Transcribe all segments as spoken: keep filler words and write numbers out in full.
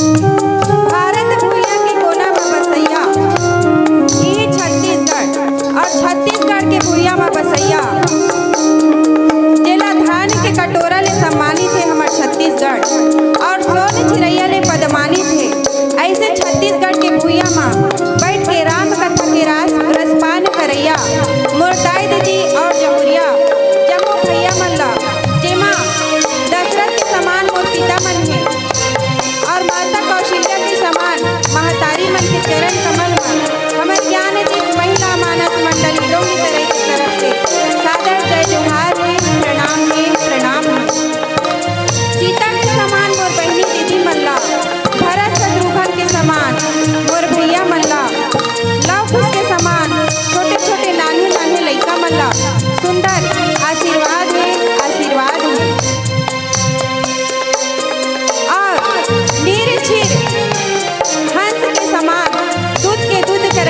भारत भुइयां के कोना म बसइया, इही छत्तीसगढ़, अउ छत्तीसगढ़ के भुइयां म बसइया, जेला धान के कटोरा ले सम्मानित हे हमर छत्तीसगढ़, अउ सोन चिरैया ले पदमानित हे, अइसे छत्तीसगढ़ के भुइयां म बइठ के राम कथा के रस, रसपान करइया मोर दाई दीदी अउ जमुरिया जम्मो भइया मन ला, जेमा दशरथ के समान मोर पिता मन हे, अउ माता कौशल्या के समान महतारी मन के चरण कमल म हमर ज्ञान दीप महिला मानस मंडली डोंगरी तराई के तरफ से सादर जय जोहार हे, प्रणाम हे, प्रणाम हे। सीता के समान मोर बहिनी दीदी मन ला, भरत शत्रुघ्न के समान मोर भइया मन ला, लव कुश के समान छोटे छोटे नान्हे नान्हे लइका मन ला सुंदर आशीर्वाद हे, आशीर्वाद हे। अउ नीर झीर हंस के समान दूध के दूध के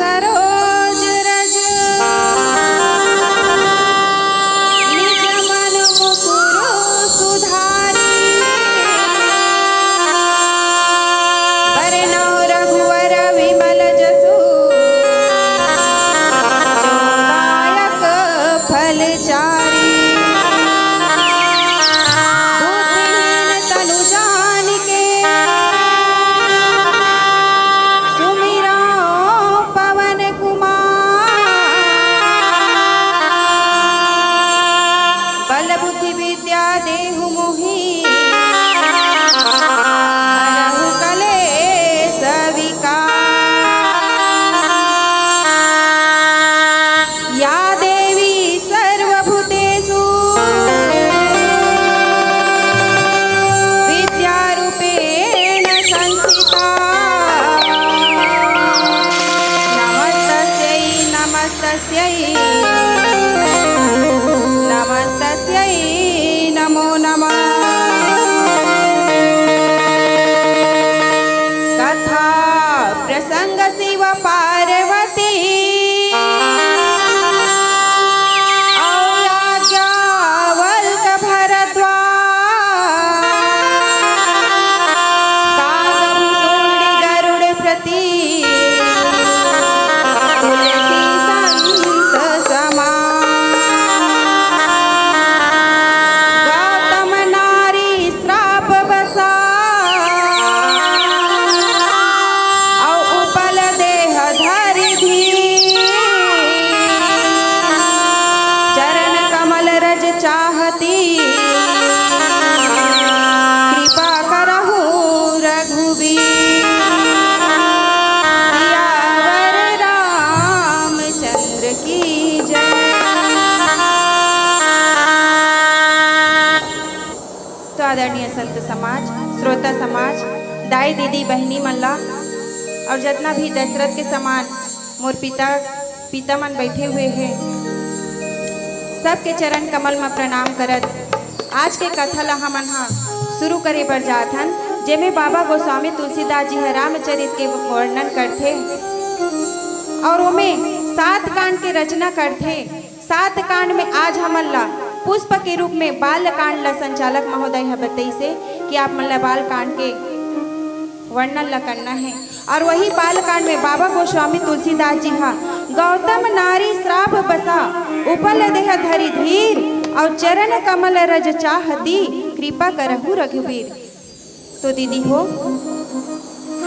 सरोज रज निज मन मुकुर सुधारी। बरनउँ रघुवर विमल जसु जो दायक फल चारी। बुद्धिहीन तनु जानिके सुमिरउँ पवन कुमार। बल बुद्धि विद्या देहु मोहि हरहु कलेस विकार। या देवी सर्वभूतेषु विद्यारूपेण संस्थिता। नमस्तस्यै नमस्तस्यै नमस्तस्यै नमो नमः। कथा प्रसंग शिव पार्वती अउ याज्ञवल्क्य भरद्वाज। काग भुसुंडी गरुड़ प्रति तुलसी संत समान। गौतम नारी श्राप बसा अउ उपल देह धरि धीर। चरण कमल रज चाहती कृपा करहु रघुवीर। सियावर रामचंद्र की जय। तो आदरणीय संत समाज, श्रोता समाज, दाई दीदी बहिनी मन ला अउ जतना भी दशरथ के समान मोर पिता, पिता मन बैठे हुए हे, सबके चरण कमल म प्रणाम करत आज के कथा ला हमन ह शुरू करे बर जात हन, जेमे बाबा गोस्वामी तुलसीदास जी ह रामचरित के वर्णन करथे अउ ओमे सात कांड के रचना करथे। सात कांड में आज हमन ला पुष्प के रूप में बाल कांड ला संचालक महोदय ह बतइसे कि आप मन ला बाल कांड के वर्णन ला करना है। अउ वही बाल कांड में बाबा गोस्वामी तुलसीदास जी हा गौतम नारी श्राप बसा, उपल देह धरि धीर, अउ चरण कमल रज चाहती, कृपा करहु रघुवीर। तो दीदी हो,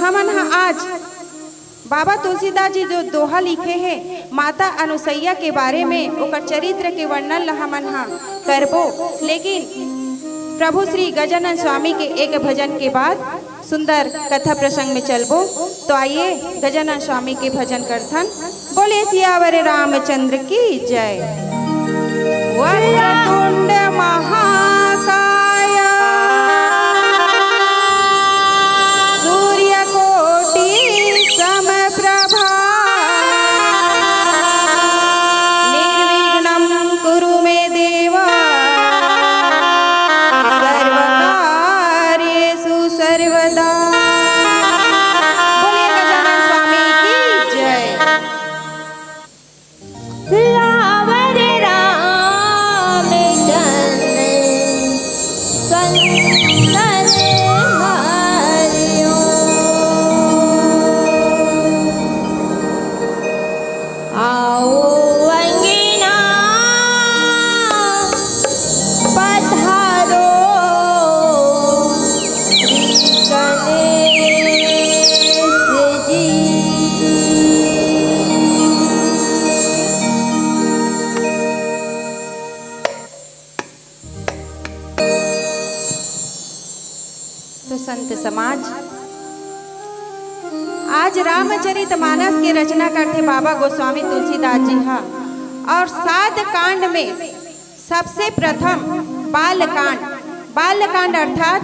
हमन हा आज बाबा तुलसीदास जी जो दोहा लिखे हे माता अनुसैया के बारे में, ओकर चरित्र के वर्णन ला हमन हा करबो, लेकिन प्रभु श्री गजानन स्वामी के एक भजन के बाद सुंदर कथा प्रसंग में चलबो। तो आइए गजानन स्वामी के भजन करथन। बोले सियावर रामचंद्र की जय। वक्रतुंड महाकाय सूर्यकोटि समप्रभा निर्विघ्नं कुरु मे देव सर्वकार्येषु सर्वदा। बोलिए गजानन स्वामी की जय। सियावर रामचंद्र संत हरिओ। आओ अंगना पधारो श्री गणेश जी। तो संत समाज, आज रामचरित मानस के रचना करथे बाबा गोस्वामी तुलसीदास जी हा, अउ सात कांड में सबसे प्रथम बाल कांड, बाल कांड अर्थात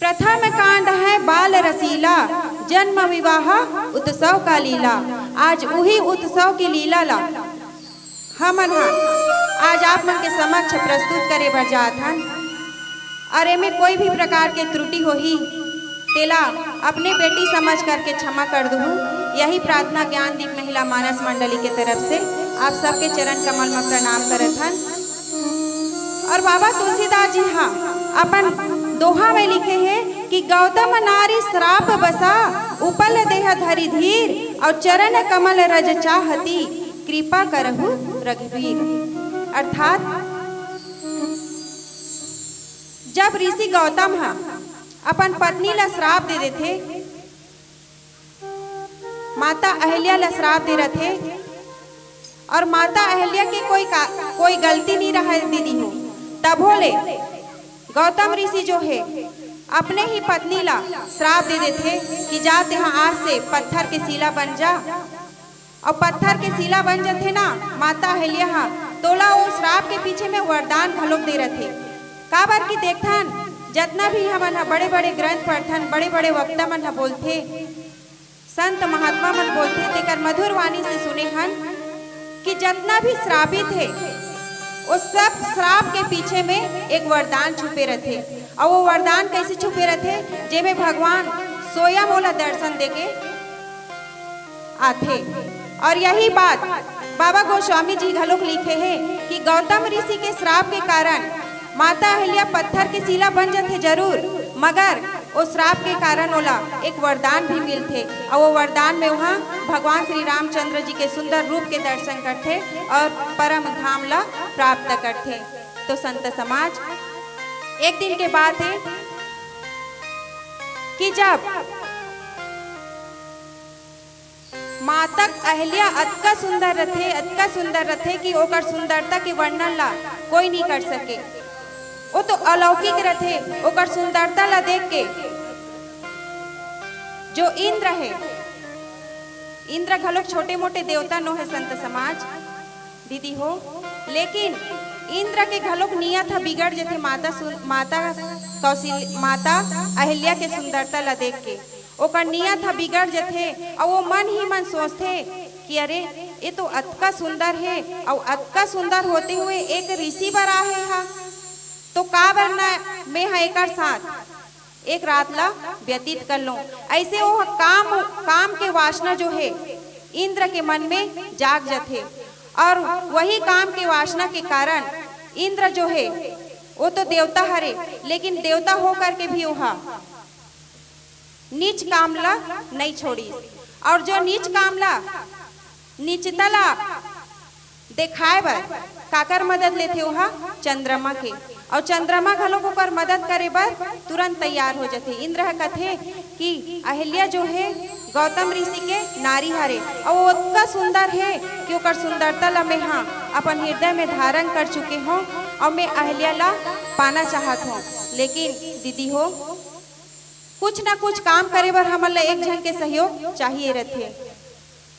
प्रथम कांड है बाल रसीला, जन्म विवाह उत्सव का लीला। आज उही उत्सव की लीला ला हमन हा आज आप मन के समक्ष प्रस्तुत करे बर जात हन, अउ एमे कोई भी प्रकार के त्रुटि होही, तेला अपने बेटी समझ करके क्षमा कर दुहू। यही प्रार्थना ज्ञानदीप महिला मानस मंडली के तरफ से आप सबके चरण कमल में प्रणाम करत हन। और बाबा तुलसीदास जी हा अपन दोहा में लिखे हे कि गौतम नारी श्राप बसा, उपल देह धरि धीर, और चरण कमल रज चाहती, कृपा करहु रघुवीर। अर्थात जब ऋषि गौतम हा अपन पत्नी ला श्राप दे देथे, माता अहिल्या ला श्राप दे रथे, और माता अहिल्या के कोई का, कोई गलती नहीं रहा दीदी हो, तभो ले गौतम ऋषि जो हे अपने ही पत्नी ला श्राप दे देथे कि जा तेहा आज से पत्थर के शिला बन जा। और पत्थर के शिला बन जथे ना माता अहिल्या हा, तोला ओ श्राप के पीछे में वरदान घलोक दे रथे। काबर कि देखथन, जतना भी हमन ह बड़े-बड़े ग्रंथ पढ़थन, बड़े-बड़े वक्ता मन ह बोलथे, संत महात्मा मन बोलथे, तेकर मधुर वाणी से सुने हन कि जतना भी श्रापित हे, ओ सब श्राप के पीछे में एक वरदान छुपे रथे। और वो वरदान कैसे छुपे रथे? जेमे भगवान स्वयं ओला दर्शन देके आथे। और यही बात बाबा गोस्वामी जी घलोक लिखे हे कि गौतम ऋषि के श्राप के कारण माता अहिल्या पत्थर के शिला बन जथे जरूर, मगर ओ श्राप के कारण ओला एक वरदान भी मिलथे, और वो वरदान में वहाँ भगवान श्री रामचंद्र जी के सुंदर रूप के दर्शन करथे और परम धाम ला प्राप्त करथे। तो संत समाज, एक दिन के बात हे कि जब मातक अहिल्या अतका सुंदर रथे, अतका सुंदर रथे कि ओकर सुंदरता के वर्णन ला कोई नहीं कर सके। वो तो अलौकिक रथे, ओकर सुंदरता ला देख के जो इंद्र हे, इंद्र घलोक छोटे मोटे देवता नो हे संत समाज दीदी हो, लेकिन इंद्र के घलोक नियत ह बिगड़ जथे माता सु-, माता कौशल, माता अहिल्या के सुंदरता ला देख के। ओकर नियत ह बिगड़ जथे, अउ वो मन ही मन सोचथे कि अरे, ये तो अतका सुंदर हे, अउ अतका सुंदर होते हुए एक ऋषि बर आहे हा, तो का बर न मैं ह एकर साथ एक रात ला व्यतीत कर लूं। ऐसे वो काम, काम के वासना जो हे इंद्र के मन में जाग जथे, और वही काम के वासना के कारण इंद्र जो हे वो तो देवता हरे, लेकिन देवता हो करके भी ओहा नीच काम ला नहीं छोड़िस। और जो नीच काम ला, नीचता ला देखाए बर काकर मदद लेथे? ओहा चंद्रमा के। और चंद्रमा घलोक ओकर मदद करे बर तुरंत तैयार हो जथे। इंद्र ह कथे कि अहिल्या जो हे गौतम ऋषि के नारी हरे, और वो ओतका सुंदर हे कि ओकर सुंदरता ला मैं हा अपन हृदय में धारण कर चुके हों, और मैं अहिल्या ला पाना चाहत हों। लेकिन दीदी हो, कुछ ना कुछ काम करे बर हमन ला एक झन के सहयोग चाहिए रथे।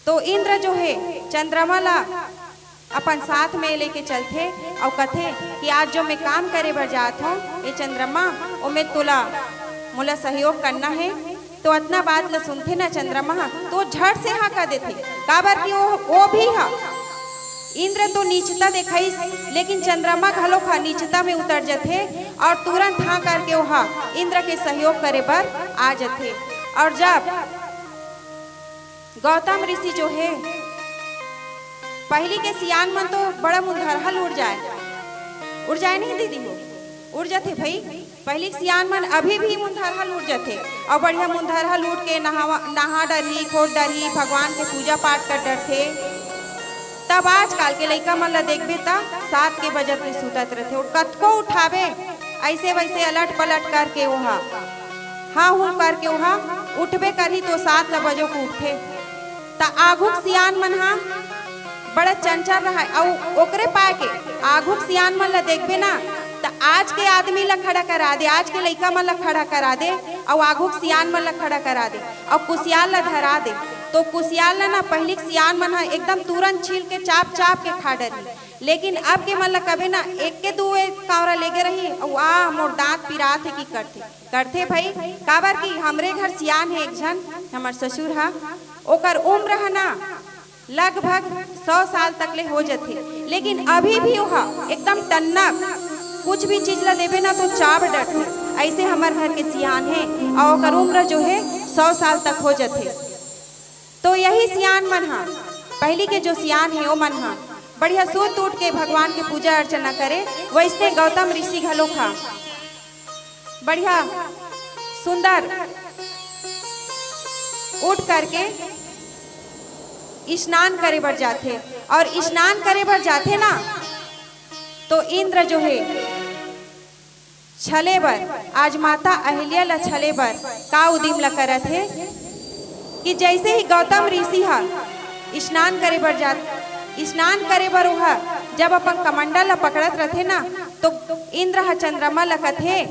तो इंद्र जो हे चंद्रमा ला अपन साथ में लेके चलथे, अउ कथे कि आज जो मैं काम करे बर जात हों, ये चंद्रमा, ओमे तोला, मोला सहयोग करना हे। तो अतना बात ला सुनथे ना चंद्रमा ह, तो झट से हाँ कह देथे, काबर कि वो, वो भी हा इंद्र तो नीचता देखाइस, लेकिन चंद्रमा घलोक हा नीचता में उतर जथे, और तुरंत हाँ करके ओहा इंद्र के सहयोग करे बर आ जथे। और जब गौतम ऋषि जो हे, पहिली के सियान मन तो बड़ा मुंधरहल उड़ जाए, उड़ जाए नहीं दीदी हो, उड़ जाथे भाई। पहिली के सियान मन अभी भी मुंधरहल उड़ जाथे, और बढ़िया मुंधरहल उड़ के नहावा, नहा डरही, खोद डरही, भगवान के पूजा पाठ कर डरथे। तब आजकल के लइका मन ला देखबे त सात के बजत में सुतत रथे, और कतको उठाबे ऐसे वैसे अलट पलट करके ओहा हाँ हूँ करके ओहा उठबे करही तो सात ल बजो के उठथे। त आघुक सियान मन हा बड़ा चंचल रहा, अउ ओकरे पाए के आघुक सियान मन ल देखबे ना, त आज के आदमी ल खड़ा करा दे, आज के लइका मन ल खड़ा करा दे, अउ आघुक सियान मन ल खड़ा करा दे, अउ कुसियार ल धरा दे, तो कुसियार ल ना पहिली के सियान मन ह एकदम तुरंत छील के चाप चाप के खा डरही। लेकिन अब के मन ल कबे ना एक के दू एक कांवरा लेगे रही, अउ आ मोर दांत पिरात हे कि करथे, करथे भाई, काबर कि हमरे घर सियान हे एक झन, हमर ससुर हा, ओकर उम्र ह ना लगभग सौ साल तक ले हो जथे, लेकिन अभी भी ओहा एकदम टन्नक, कुछ भी चीज ला देबे ना तो चाब डरथे। ऐसे हमर घर के सियान हे, अउ ओकर उम्र जो हे सौ साल तक हो जथे। तो यही सियान मन हा, पहिली के जो सियान हे, ओ मन हा बढ़िया सुत उठ के भगवान के पूजा अर्चना करे, वैसने गौतम ऋषि घलोक हा बढ़िया सुंदर उठ करके स्नान करे बर जाथे। और स्नान करे बर जाथे ना, तो इंद्र जो हे, छले बर, आज माता अहिल्या ला छले बर का उदिम ला करत हे कि जैसे ही गौतम ऋषि हा स्नान करे बर जात, स्नान करे बर ओहा जब अपन कमंडल ला पकड़त रथे ना, तो इंद्र हा चंद्रमा ला कथे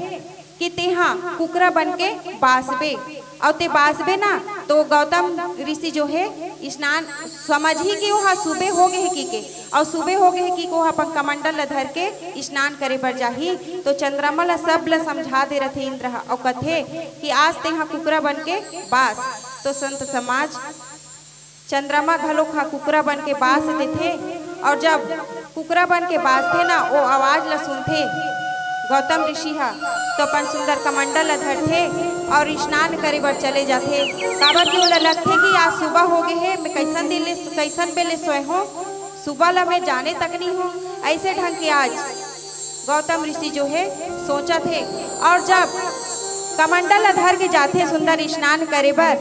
कि तेहा कुकरा बन के बासबे, अउ ते बासबे ना, तो गौतम ऋषि जो हे स्नान समझही कि ओहा सुबे हो गे हे कि के, अउ सुबे हो गे हे कि ओहा अपन कमंडल ला धर के स्नान करे बर जाही। तो चंद्रमा ला सब ला समझा दे रथे इंद्र ह, अउ कथे कि आज तेहा कुकरा बन के बास। तो संत समाज, चंद्रमा घलोक हा कुकरा बन के बास देथे, और जब कुकरा बन के बासथे ना, ओ आवाज ला सुनथे गौतम ऋषि हा, तो अपन सुंदर कमंडल ला धरथे और स्नान करे बर चले जाथे। काबर कि ओला लगथे कि आज सुबह हो गे हे, मैं कैसन दिन ले, कैसन बेले सोए हों, सुबह ला मैं जाने तक नहीं हों। ऐसे ढंग के आज गौतम ऋषि जो हे सोचत हे, और जब कमंडल ला धर के जाथे सुंदर स्नान करे बर,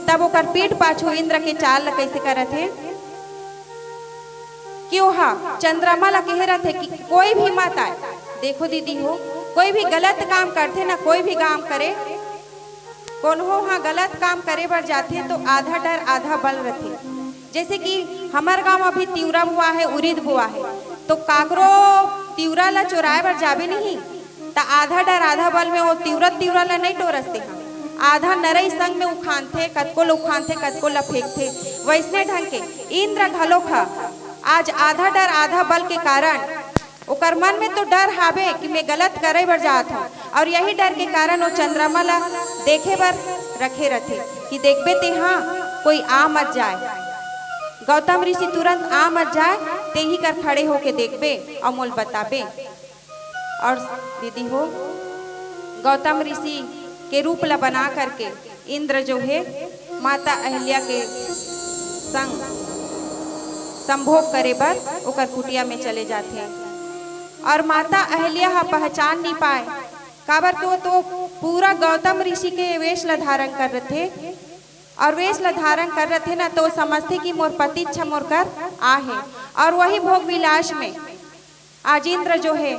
तब ओकर पीठ पाछू इंद्र के चाल ला कैसे करत हे कि ओहा चंद्रमा ला कहे रथे कि कोई भी मत आए। देखो दीदी हो, कोई भी गलत काम करथे ना, कोई भी काम करे, कोनो हा गलत काम करे बर जाथे तो आधा डर आधा बल रथे। जैसे कि हमर गांव अभी तिवरा बोआ हे, उरिद बोआ हे, तो काकरो तिवरा ला चोराए बर जाबे नहीं, त आधा डर आधा बल में वो तिवरा, तिवरा ला नहीं टोरस तेहा, आधा नरई संग में उखानथे, कतको ल उखानथे, कतको ल फेंकथे। वैसने ढंग के इंद्र घलोक ह आज आधा डर आधा बल के कारण ओकर मन में तो डर हावे कि मैं गलत करे बर जात हूँ, और यही डर के कारण वो चंद्रमा ला देखे बर रखे रथे कि देखबे तेहा कोई आ मत जाए। गौतम ऋषि तुरंत आ मत जाए, तेही कर खड़े होके देखबे और मोल बताबे। और दीदी हो, गौतम ऋषि के रूप ला बना करके इंद्र जो हे माता अहिल्या के संग संभोग करे बर ओकर कुटिया में चले जाथे। और माता अहिल्या हा पहचान नहीं पाए, काबर कि वो तो पूरा गौतम ऋषि के वेश ला धारण कर रथे, और वेश ला धारण कर रथे ना, तो समझथे कि मोर पति छ मोर कर आ हे। और वही भोग विलास में आज इंद्र जो हे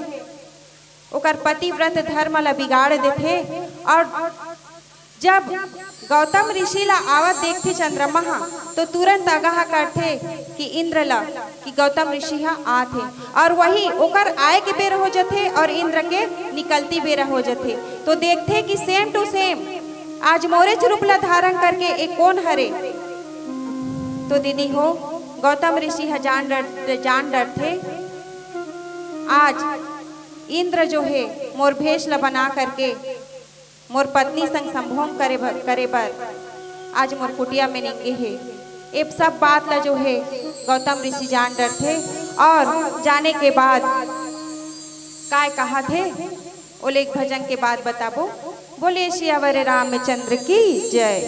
ओकर पतिव्रत धर्म ला बिगाड़ देथे। और जब गौतम ऋषि ला आवत देखथे चंद्रमा हा, तो तुरंत अगाह करथे कि इंद्र ला कि गौतम ऋषि हा आत हे। और वही ओकर आए के बेर हो जथे और इंद्र के निकलती बेरा हो जथे, तो देखथे कि same to same आज मोरेच रूप ला धारण करके एक कोन हरे। तो दीदी हो, गौतम ऋषि ह जान डर, जान डरथे, आज इंद्र जो हे मोर भेष ला बना करके मोर पत्नी संग संभोग करे बर, करे बर आज मोर कुटिया में निंगे हे। ए सब बात ला जो हे गौतम ऋषि जान डरथे और जाने के बाद काय कहा थे, ओले एक भजन के बाद बताबो। बोले सियावर रामचंद्र की जय।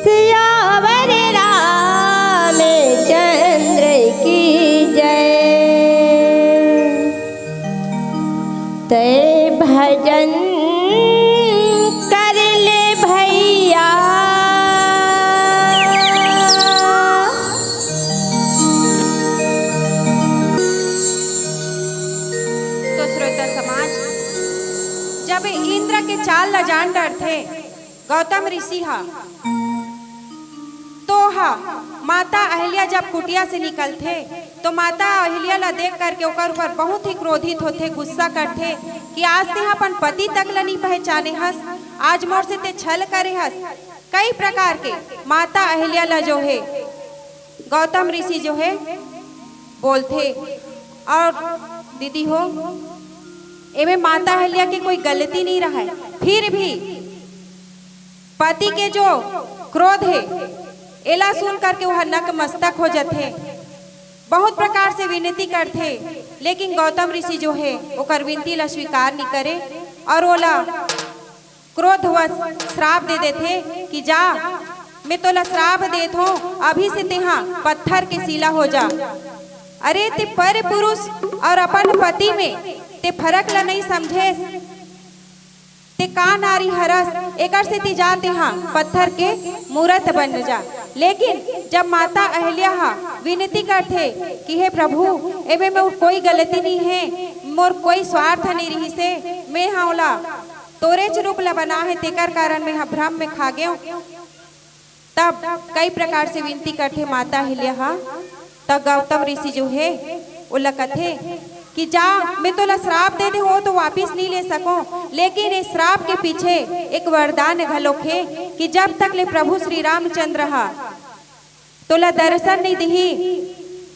सियावर रामचंद्र की जय। तै भजन कर ले भैया। तो श्रोता समाज, जब इंद्र के चाल ला जान डरथे गौतम ऋषि हा, तो हा माता अहिल्या जब कुटिया से निकलथे, तो माता अहिल्या ला देख करके ओकर ऊपर बहुत ही क्रोधित होथे, गुस्सा करथे कि आज तेहा अपन पति तक ला नहीं पहचाने हस, आज मोर से ते छल करे हस। कई प्रकार के माता अहिल्या ला जो हे गौतम ऋषि जो हे बोलथे। और दीदी हो, एमे माता अहिल्या के कोई गलती नहीं रहय, फिर भी पति के जो क्रोध हे, एला सुन करके वह नकमस्तक हो जथे। बहुत प्रकार से विनती करथे, लेकिन गौतम ऋषि जो हे ओकर विनती ला स्वीकार नहीं करे और ओला क्रोधवश श्राप दे देथे कि जा, मैं तोला श्राप देत हों, अभी से तेहा पत्थर के शिला हो जा। अरे, ते पर पुरुष और अपन पति में ते फरक ला नहीं समझेस। ते का नारी हरस, एकर सेती जा तेहा पत्थर के मूरत बन जा। लेकिन जब माता अहिल्या हा विनती करथे कि हे प्रभु, एमे मोर कोई गलती नहीं है, मोर कोई स्वार्थ नहीं रहिसे, मैं हा ओला तोरेच रूप ला बना है, तेकर कारण मैं हा भ्रम में खा गेव। तब कई प्रकार से विनती करथे माता अहिल्या हा। तब गौतम ऋषि जो है, ओला कथे कि जा, मैं तोला श्राप दे दे हो तो वापिस नहीं ले सको, लेकिन इस श्राप के पीछे एक वरदान घलोक है कि जब तक ले प्रभु श्री रामचंद्र हा तोला दर्शन नहीं दिही,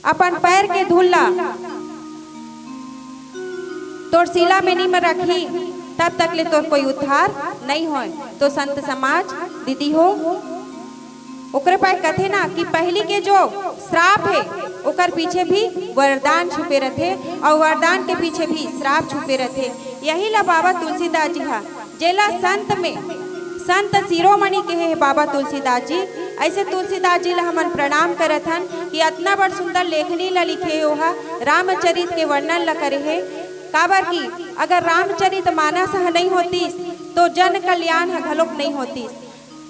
अपन पैर के धूल ला तोर शिला में नहीं रखी, तब तक ले तोर कोई उद्धार नहीं होय। तो संत समाज, दीदी हो, ओकरे पाए कथे ना कि पहली के जो श्राप है, ओकर पीछे भी वरदान छुपे रथे, और वरदान के पीछे भी श्राप छुपे रथे। यही ला बाबा तुलसीदास जी हा, जेला संत में संत शिरोमणि कहे हे बाबा तुलसीदास जी। ऐसे तुलसीदास जी ला हमन प्रणाम करत हन कि अतना बड़ सुंदर लेखनी ला लिखे हे, ओहा रामचरित के वर्णन ला करे हे। काबर कि अगर रामचरित मानस ह नहीं होतिस, तो जन कल्याण ह घलोक नहीं होतिस।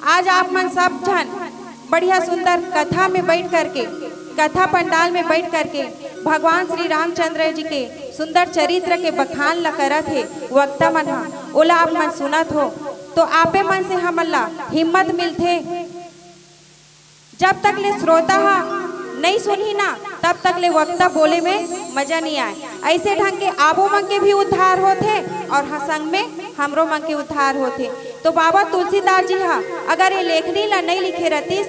आज आप मन सब झन बढ़िया सुंदर कथा में बैठ करके, कथा पंडाल में बैठ करके भगवान श्री रामचंद्र जी के सुंदर चरित्र के बखान ला करत हे वक्ता मन हा, ओला आप मन सुनत हो, तो आपे मन से हमन ला हिम्मत मिलथे। जब तक ले श्रोता हा नहीं सुनही ना, तब तक ले वक्ता बोले में मजा नहीं आए। ऐसे ढंग के आबो मन के भी उद्धार होथे और हा संग में हमरो मन के उद्धार होथे। तो बाबा तुलसीदास जी हा अगर ये लेखनी ला नहीं लिखे रहतिस,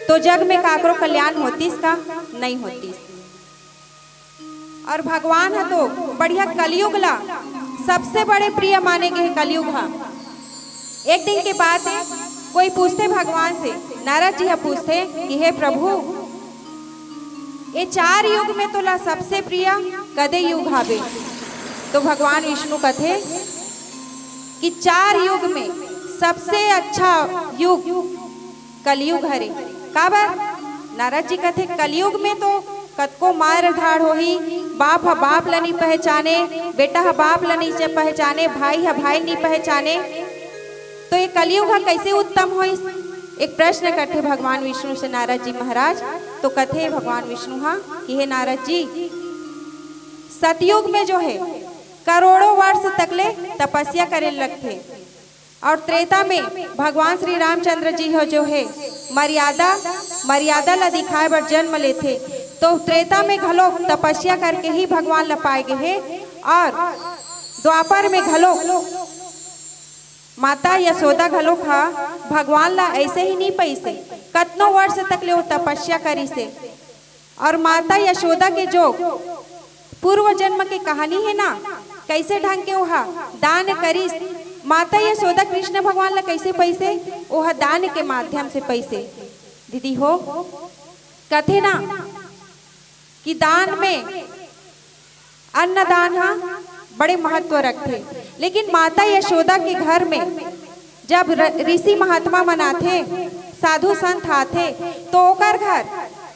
तो जग में काकरो कल्याण होतिस का? नहीं होतिस। और भगवान ह तो बढ़िया कलयुग ला सबसे बड़े प्रिय माने गे हे कलयुग ह। एक दिन के बात हे, कोई पूछथे भगवान से, नारद जी ह पूछथे कि हे प्रभु, ये चार युग में तोला सबसे प्रिय कदे युग हावे? तो भगवान विष्णु कथे कि चार युग में सबसे अच्छा युग कलयुग हरे। काबर? नारद जी कथे, कलयुग में तो कतको मार धाड़ होही, बाप ह बाप ल नहीं पहचाने, बेटा ह बाप ल नहीं पहचाने, भाई ह भाई नहीं पहचाने, तो ये कलयुग ह कैसे उत्तम होइस? एक प्रश्न करथे भगवान विष्णु से नारद जी महाराज। तो कथे भगवान विष्णु हा कि हे नारद जी, सतयुग में जो है करोड़ों वर्ष तक ले तपस्या करे लगथे, और त्रेता में भगवान श्री रामचंद्र जी हो जो है मर्यादा, मर्यादा ला दिखाए बर जन्म लेथे, तो त्रेता में घलो तपस्या करके ही भगवान ला पाए गे हे। और द्वापर में घलो माता यशोदा घलो हा भगवान ला ऐसे ही नहीं पइसे, कतनो वर्ष तक ले वो तपस्या करिसे। और माता यशोदा के जो पूर्व जन्म के कहानी हे ना, कैसे ढंग के ओहा दान करिस, माता यशोदा कृष्ण भगवान ला कैसे पइसे, ओहा दान के माध्यम से पइसे। दीदी हो, कथे ना कि दान में, अन्नदान हा बड़े महत्व रखथे, लेकिन माता यशोदा के घर में जब र-, ऋषि महात्मा मन आथे, साधु संत आथे, तो ओकर घर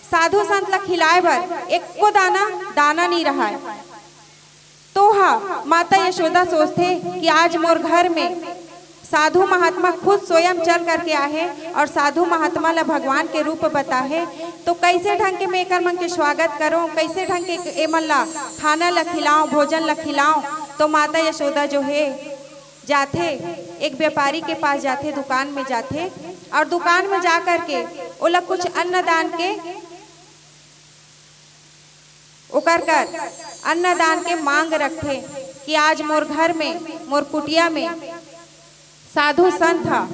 साधु संत ला खिलाए बर एको दाना, दाना नहीं रहाय। तो हा माता यशोदा सोचथे कि आज मोर घर में साधु महात्मा खुद स्वयं चल करके आहे और साधु महात्मा ला भगवान के रूप बताहे, तो कैसे ढंग के मैं एकर मन के स्वागत करूं, कैसे ढंग के एमन ला खाना ला खिलाऊं, भोजन ला खिलाऊं। तो माता यशोदा जो है जाथे, एक व्यापारी के पास जाथे, दुकान में जाथे और दुकान में जा करके ओला कुछ अन्नदान के, ओकर कर अन्नदान के मांग रखथे कि आज मोर घर में, मोर कुटिया में साधु संत ह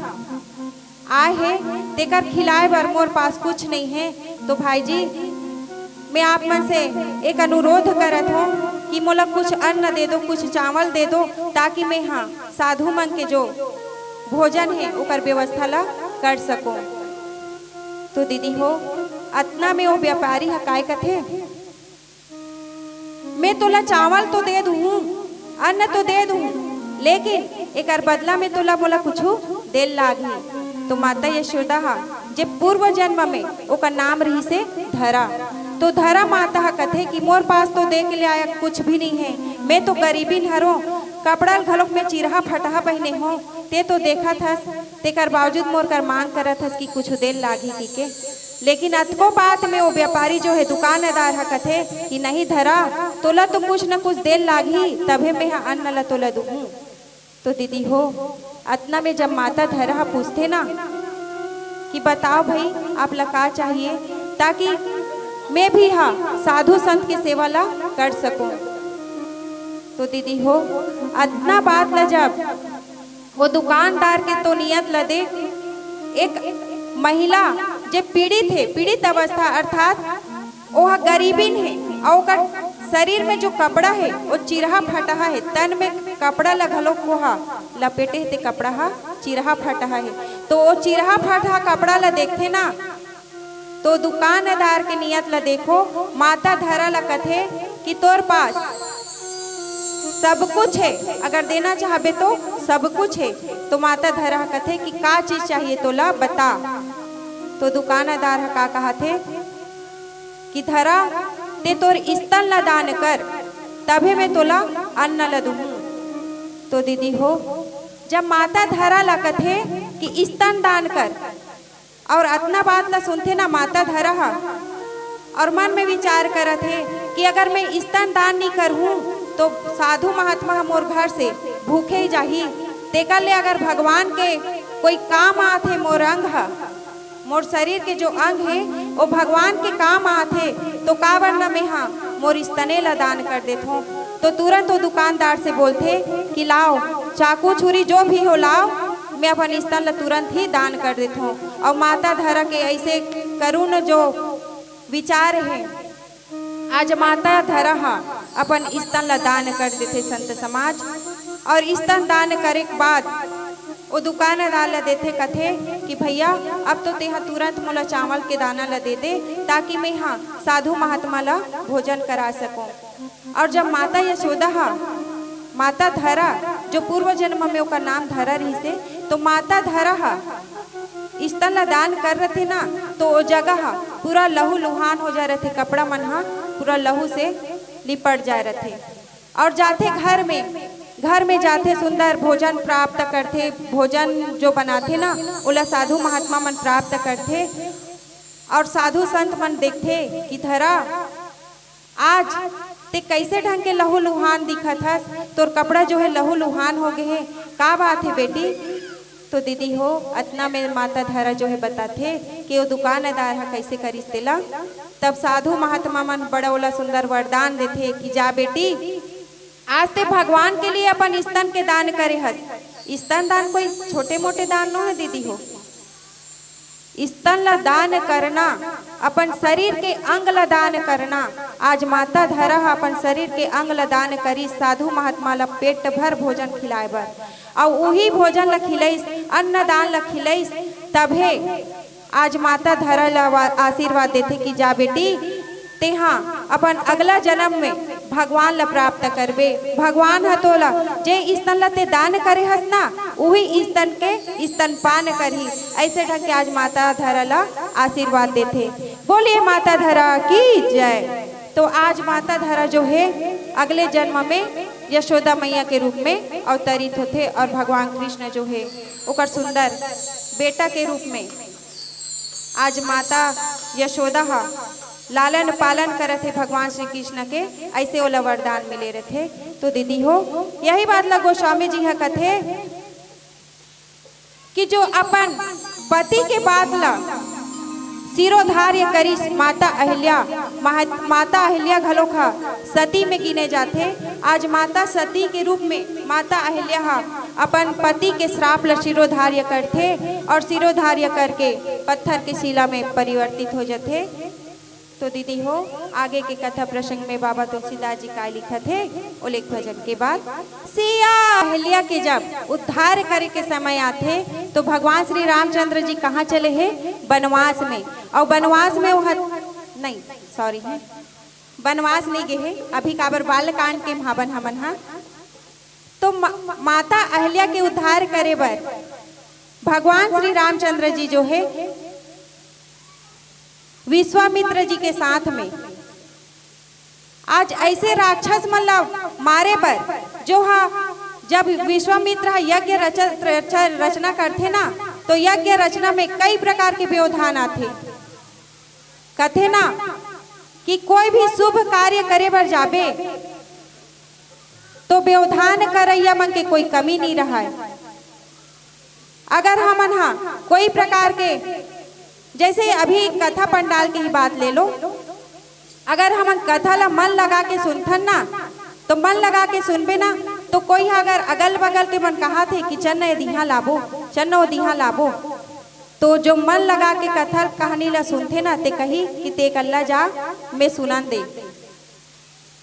आए हे, तेकर खिलाए बर मोर पास कुछ नहीं है। तो भाई जी, मैं आप मन से एक अनुरोध करत हों कि मोला कुछ अन्न दे दो, कुछ चावल दे दो, ताकि मैं हा साधु मन के जो भोजन है ओकर व्यवस्था ला कर सकूं। तो दीदी हो, अतना में वो व्यापारी ह काय कथे, मैं तोला चावल तो दे दूहूं, अन्न तो दे दूहूं, लेकिन एकर बदला में तोला मोला कुछु देल लागही। तो माता यशोदा ह जे पूर्व जन्म में ओकर नाम रहिसे धरा, तो धरा माता ह कथे कि मोर पास तो दे के लायक कुछ भी नहीं है, मैं तो गरीबिन हरों, कपड़ा ल घलोक मैं चिरहा फटहा पहिने हों, ते तो देखत हस, तेकर बावजूद मोर कर मांग करत हस कि कुछु देल लागही कहिके। लेकिन अतको बात में वो व्यापारी जो है, दुकानदार ह कथे कि नहीं धरा, तोला तो कुछ न कुछ देल लागही, तभे मैं ह अन्न ल तोला दूहूं। तो दीदी हो, अतना में जब माता धरा ह पूछथे ना कि बताओ भाई, आप ला का चाहिए, ताकि मैं भी हा साधु संत के सेवा ला कर सकूं। तो दीदी हो, अतना बात ला जब वो दुकानदार के तो नियत ला देख, एक महिला जे पीड़ित हे, पीड़ित अवस्था अर्थात ओह गरीबिन हे, अउ ओकर शरीर में जो कपड़ा हे, वो चिरहा फटहा हे, तन में कपड़ा ला घलोक ओह लपेटे हे, ते कपड़ा हा चिरहा फटहा हे। तो वो चिरहा फटहा कपड़ा ला देखथे ना, तो दुकानदार के नियत ला देखो, माता धरा ला कथे कि तोर पास सब कुछ हे, अगर देना चाहबे तो सब कुछ हे। तो माता धरा कथे कि का चीज चाहिए तोला, बता। तो दुकानदार ह का कहत हे कि धरा, ते तोर स्तन ला दान कर, तभे मैं तोला अन्न ला दूहूं। तो दीदी हो, जब माता धरा ला कथे कि स्तन दान कर, और अतना बात ला सुनथे ना माता धरा ह, और मन में विचार करत हे कि अगर मैं स्तन दान नी करहूं, तो साधु महात्मा ह मोर घर से भूखे ही जाही। तेकर ले अगर भगवान के कोई काम आथे मोर अंग ह, मोर शरीर के जो अंग हे, वो भगवान के काम आथे, तो काबर न मैं हा मोर स्तने ला दान कर देथों। तो तुरंत वो दुकानदार से बोलथे कि लाओ, चाकू छुरी जो भी हो लाओ, मैं अपन स्तन ला तुरंत ही दान कर देथों। और माता धरा के ऐसे करुण जो विचार हे, आज माता धरा हा अपन स्तन ला दान कर देथे संत समाज। और स्तन दान करे के बाद वो दुकानदार ला देथे, कथे कि भैया, अब तो तेहा तुरंत मोला चावल के दाना ला दे दे, ताकि मैं हा साधु महात्मा ला भोजन करा सकूं। और जब माता यशोदा हा माता धरा, जो पूर्व जन्म में ओकर नाम धरा रहिसे, तो माता धरा हा स्तन ला दान कर रथे ना, तो ओ जगह हा पूरा लहू लुहान हो जा रथे, कपड़ा मन हा पूरा लहू से लिपट जा रथे। और जाथे घर में, घर में जाथे, सुंदर भोजन प्राप्त करथे, भोजन जो बनाथे ना, ओला साधु महात्मा मन प्राप्त करथे। और साधु संत मन देखथे कि धरा, आज ते कैसे ढंग के लहू लुहान दिखत हस, तोर कपड़ा जो है लहू लुहान हो गे हे, का बात है बेटी? तो दीदी हो, अतना में माता धरा जो है बताथे कि वो दुकानदार हा कैसे करिस तेला। तब साधु महात्मा मन बड़ा ओला सुंदर वरदान देथे कि जा बेटी, आज ते भगवान के लिए अपन स्तन के दान करे हस। स्तन दान कोई छोटे मोटे दान नो है दीदी हो। स्तन ला दान करना, अपन शरीर के अंग ला दान करना। आज माता धरा ह अपन शरीर के अंग ला दान करिस, साधु महात्मा ला पेट भर भोजन खिलाए बर, अउ उही भोजन ला खिलइस, अन्नदान ला खिलइस, तभे आज माता धरा ला वा-, आशीर्वाद देथे कि जा बेटी, तेहा अपन अगला जन्म में भगवान ला प्राप्त करबे। भगवान ह तोला जे स्तन ला ते दान करे हस ना, उही स्तन के स्तनपान करही। ऐसे ढंग के आज माता धरा ला आशीर्वाद देथे। बोलिए माता धरा की जय। तो आज माता धरा जो है अगले जन्म में यशोदा मैया के रूप में अवतरित होथे और भगवान कृष्ण जो है ओकर सुंदर बेटा के रूप में आज माता यशोदा ह लालन पालन करत हे भगवान श्री कृष्ण के, ऐसे ओला वरदान मिले रथे। तो दीदी हो, यही बात ला गोस्वामी जी ह कथे कि जो अपन पति के बात ला शिरोधार्य करिस माता अहिल्या, महा-, माता अहिल्या घलोक ह सती में गिने जाथे। आज माता सती के रूप में माता अहिल्या ह अपन पति के श्राप ला शिरोधार्य करथे और शिरोधार्य करके पत्थर के शिला में परिवर्तित हो जथे। तो दीदी हो, आगे के कथा प्रसंग में बाबा तुलसीदास जी काय लिखत हे, ओले एक भजन के बाद सिया अहिल्या के जब उद्धार करे के समय आथे, तो भगवान श्री रामचंद्र जी कहाँ चले हे? बनवास में। और बनवास में वो हत-, नहीं, सॉरी, बनवास नहीं गे हे, अभी काबर बालकांड के महावन हमन हा। तो मा-, माता अहिल्या के उद्धार करे बर भगवान श्री रामचंद्र जी जो हे विश्वामित्र जी के साथ में आज ऐसे राक्षस मन ला मारे बर, जो हा जब विश्वामित्र ह यज्ञ रच-, रच-, रचना करथे ना, तो यज्ञ रचना में कई प्रकार के व्यवधान आथे। कथे ना कि कोई भी शुभ कार्य करे बर जाबे, तो व्यवधान करइया मन के कोई कमी नहीं रहय। अगर हमन हा कोई प्रकार के, जैसे अभी कथा पंडाल के ही बात ले लो, अगर हमन कथा ला मन लगा के सुनथन ना, तो मन लगा के सुनबे ना, तो कोई हा अगर अगल बगल के मन कहा थे कि चल न ए दिहा लाबो, चल न ओ दिहा लाबो, तो जो मन लगा के कथा कहानी ला सुनथे ना, ते कही कि ते कल्ला जा, मैं सुनन दे।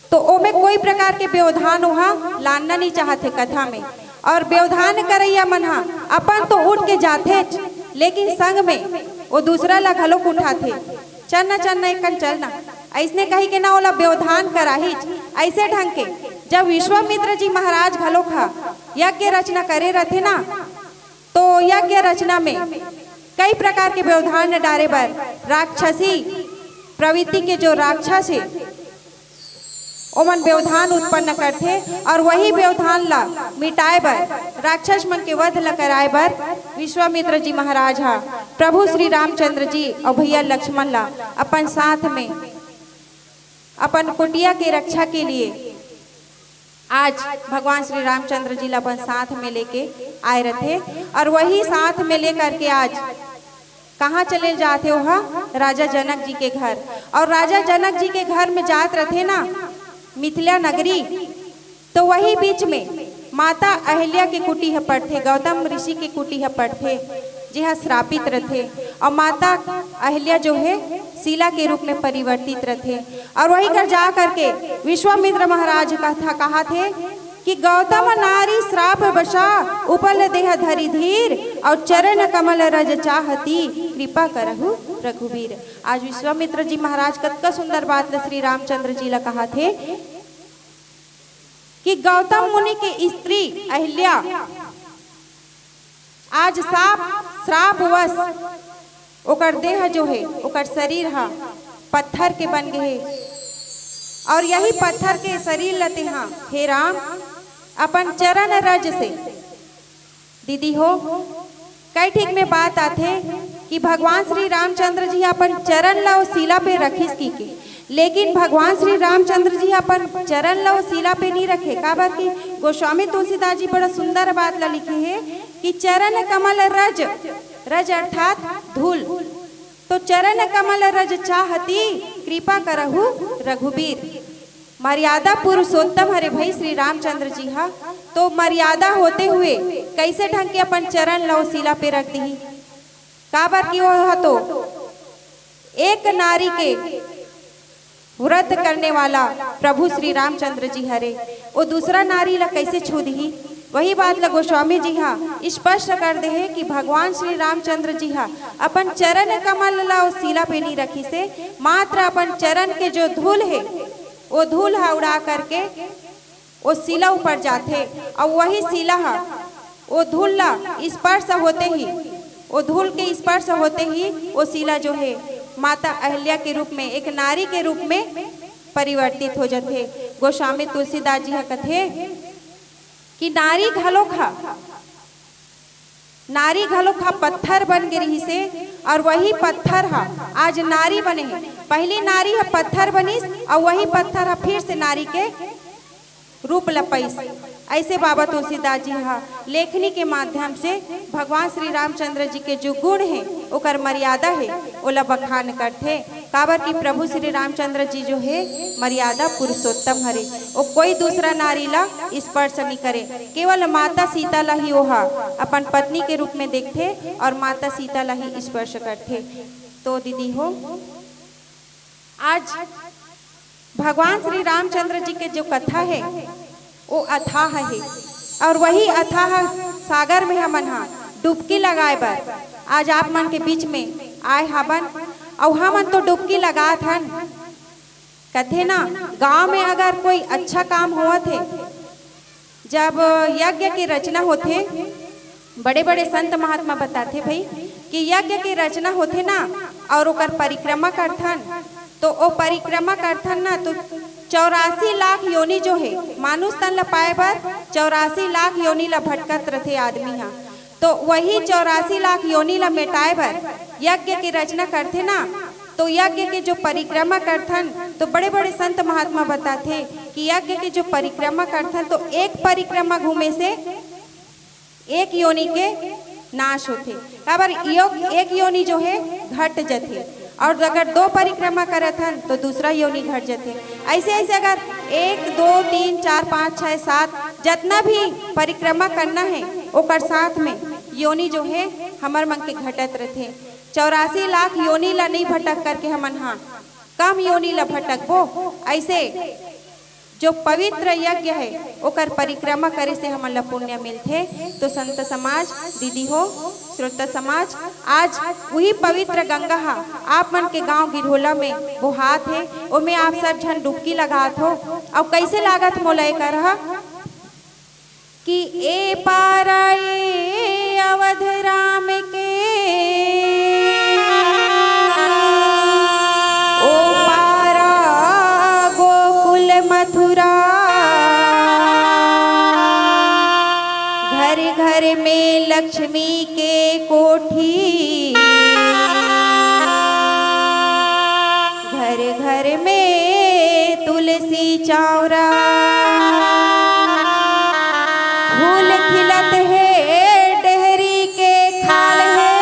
तो ओमे कोई प्रकार के व्यवधान ओहा लानना नहीं चाहत हे कथा में। और व्यवधान करइया मन हा अपन तो उठ के जाथेच, लेकिन संग में वो दूसरा ला घलोक उठाथे, चल न, चल न, एकन चल न, ऐसने कही के ना ओला व्यवधान कराहीच। ऐसे ढंग के जब विश्वामित्र जी महाराज घलोक हा यज्ञ रचना करे रहथे ना, तो यज्ञ रचना में कई प्रकार के व्यवधान डारे बर राक्षसी प्रवृत्ति के जो राक्षस हे, ओमन व्यवधान उत्पन्न करथे और वही व्यवधान ला मिटाए बर, राक्षस मन के वध ला कराए बर विश्वामित्र जी महाराज हा प्रभु श्री रामचंद्र जी और भैया लक्ष्मण ला अपन साथ में, अपन कुटिया के रक्षा के लिए आज भगवान श्री रामचंद्र जी ला अपन साथ में लेके आए रथे और वही साथ में लेकर के आज कहाँ चले जाथे ओहा? राजा जनक जी के घर। और राजा जनक जी के घर में जात रथे ना, मिथिला नगरी, तो वही बीच में माता अहिल्या के कुटी ह पड़थे, गौतम ऋषि के कुटी ह पड़थे, जेहा श्रापित रथे। और माता अहिल्या जो है शिला के रूप में परिवर्तित रथे। और वही कर जा करके विश्वामित्र महाराज कथा कहा थे कि गौतम नारी श्राप बसा, उपल देह धरि धीर, और चरण कमल रज चाहती, कृपा करहु रघुबीर। आज विश्वामित्र जी महाराज कतका सुंदर बात ल श्री रामचंद्र जी ल कहा थे कि गौतम मुनि के स्त्री अहिल्या आज साप श्रापवश ओकर देह जो है, ओकर शरीर हा पत्थर के बन गे हे। और यही पत्थर के शरीर ल तेहा, हे राम, अपन चरण रज से, दीदी हो, कई ठीक में बात आथे कि भगवान श्री रामचंद्र जी अपन चरण ल ओ शिला पे रखिस की के, लेकिन भगवान श्री रामचंद्र जी अपन चरण ल ओ शिला पे नहीं रखे, काबर कि गोस्वामी तुलसीदास जी बड़ा सुंदर बात ला लिखे हे कि चरण कमल रज, रज अर्थात धूल, तो चरण कमल रज चाहती, कृपा करहु रघुबीर। मर्यादा पुरुषोत्तम हरे भाई श्री रामचंद्र जी हा, तो मर्यादा होते हुए कैसे ढंग के अपन चरण ल ओ शिला पे रख दिही? काबर कि ओह तो एक नारी के व्रत करने वाला प्रभु श्री रामचंद्र जी हरे, ओ दूसरा नारी ला कैसे छू दिही? वही बात ला गोस्वामी जी हा स्पष्ट कर दे हे कि भगवान श्री रामचंद्र जी हा अपन चरण कमल ला ओ शिला पे नहीं रखिसे, मात्र अपन चरण के जो धूल हे, ओ धूल हा उड़ा करके ओ शिला ऊपर जाथे, और वही शिला हा ओ धूल ला स्पर्श होते ही, ओ धूल के स्पर्श होते ही ओ शिला जो है माता अहिल्या के रूप में, एक नारी के रूप में परिवर्तित हो जाथे। गोस्वामी तुलसीदास जी हा कथे कि नारी घलोक हा, नारी घलोक हा पत्थर बन गे रिहिसे, और वही पत्थर हा आज नारी बने हे। पहली नारी हा पत्थर बनिस और वही पत्थर हा फिर से नारी के रूप ल पाइस। ऐसे बाबा तुलसीदास जी हा लेखनी के माध्यम से भगवान श्री रामचंद्र जी के जो गुण हे, ओकर मर्यादा हे, ओला बखान करथे। काबर कि प्रभु श्री रामचंद्र जी जो हे मर्यादा पुरुषोत्तम हरे, ओ कोई दूसरा नारी ला स्पर्श नहीं करे, केवल माता सीता ला ही ओहा अपन पत्नी के रूप में देखथे और माता सीता ला ही स्पर्श करथे। तो दीदी हो, आज भगवान श्री रामचंद्र जी के जो कथा हे, वो अथाह हे, और वही अथाह सागर में हमन हा डुबकी लगाए बर आज आप मन के बीच में आए हाबन। अउ हमन तो डुबकी लगात हन, कथे ना, गांव में अगर कोई अच्छा काम होवत हे, जब यज्ञ के रचना होथे, बड़े-बड़े संत महात्मा बताथे भई कि यज्ञ के रचना होथे ना, और ओकर परिक्रमा करथन, तो ओ परिक्रमा करथन ना, तो चौरासी लाख योनि जो हे, मानुष तन ल पाए बर चौरासी लाख योनि ल भटकत रथे आदमी ह। तो वही चौरासी लाख योनि ल मेटाए बर यज्ञ के रचना करथे ना, तो यज्ञ के जो परिक्रमा करथन, तो बड़े-बड़े संत महात्मा बताथे कि यज्ञ के जो परिक्रमा करथन, तो एक परिक्रमा घूमे से एक योनि के नाश होथे। काबर योग, एक योनि जो हे घट जथे, और अगर दो परिक्रमा करत हन, तो दूसरा योनि घट जथे। ऐसे ऐसे अगर एक, दो, तीन, चार, पाँच, छः, सात, जतना भी परिक्रमा करना हे, ओकर साथ में योनि जो हे हमर मन के घटत रथे। चौरासी लाख योनि ला नहीं भटक करके हमन हा कम योनि ला भटकबो। ऐसे जो पवित्र यज्ञ हे, ओकर परिक्रमा करे से हमन ला पुण्य मिलथे। तो संत समाज, दीदी हो, श्रोता समाज, आज वही पवित्र गंगा हा आप मन के गांव गिरहोला में बोहात हे, ओमे आप सब झन डुबकी लगात हो। अउ कैसे लागत मोला एकर हा कि ए पारा ए अवध राम के, ओ पारा गोकुल मथुरा, घर घर में लक्ष्मी के कोठी, घर घर में तुलसी चौरा, फूल खिलत हे, डेहरी के खाल हे,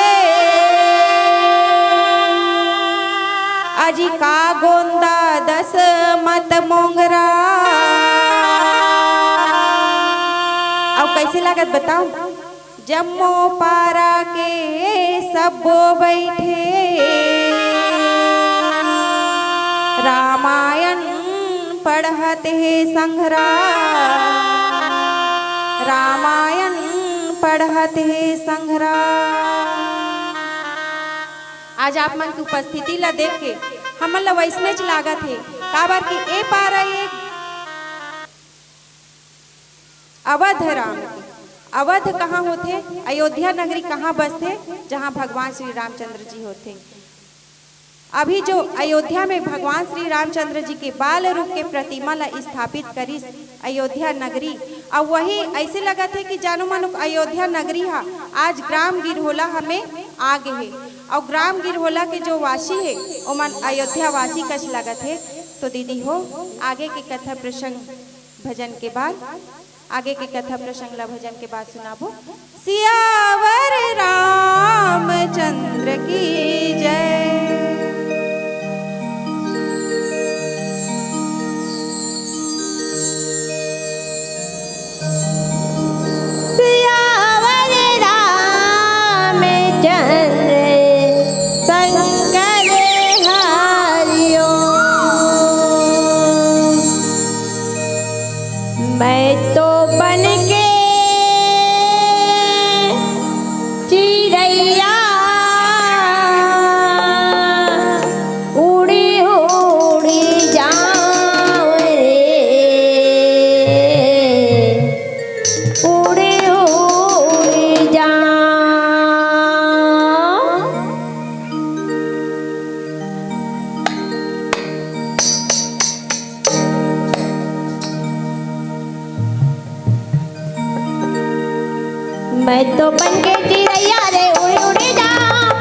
अजी का गोंदा दस मत मोंगरा। अब कैसे लागत बताओ? जम्मो पारा के सब्बो बइठे, रामायण पढ़त हे संघरा, रामायण पढ़त हे संघरा। आज आप मन के उपस्थिति ला देख के हमन ला वैसनेच लागत हे, काबर कि ए पारा एक अवध राम के। अवध कहाँ होथे? अयोध्या नगरी कहाँ बसथे? जहाँ भगवान श्री रामचंद्र जी होथे। अभी जो अयोध्या में भगवान श्री रामचंद्र जी के बाल रूप के प्रतिमा ला स्थापित करिस अयोध्या नगरी, अउ वही ऐसे लगत हे कि जानो मानो अयोध्या नगरी हा आज ग्राम गिरहोला हमें आ गे हे, अउ ग्राम गिरहोला के जो वासी हे, ओमन अयोध्या वासी कस लगत हे। तो दीदी हो, आगे के कथा प्रसंग भजन के बाद, आगे के कथा प्रसंग ला भजन के बाद सुनाबो। सियावर रामचंद्र की जय। सियावर रामचंद्र संकर हरिओ। मैं तो बन के चिड़ैया उड़ी उड़ी जाऊं रे, उड़ी उड़ी जाऊं। मैं तो बन के चिड़ैया रे उड़ उड़ जा,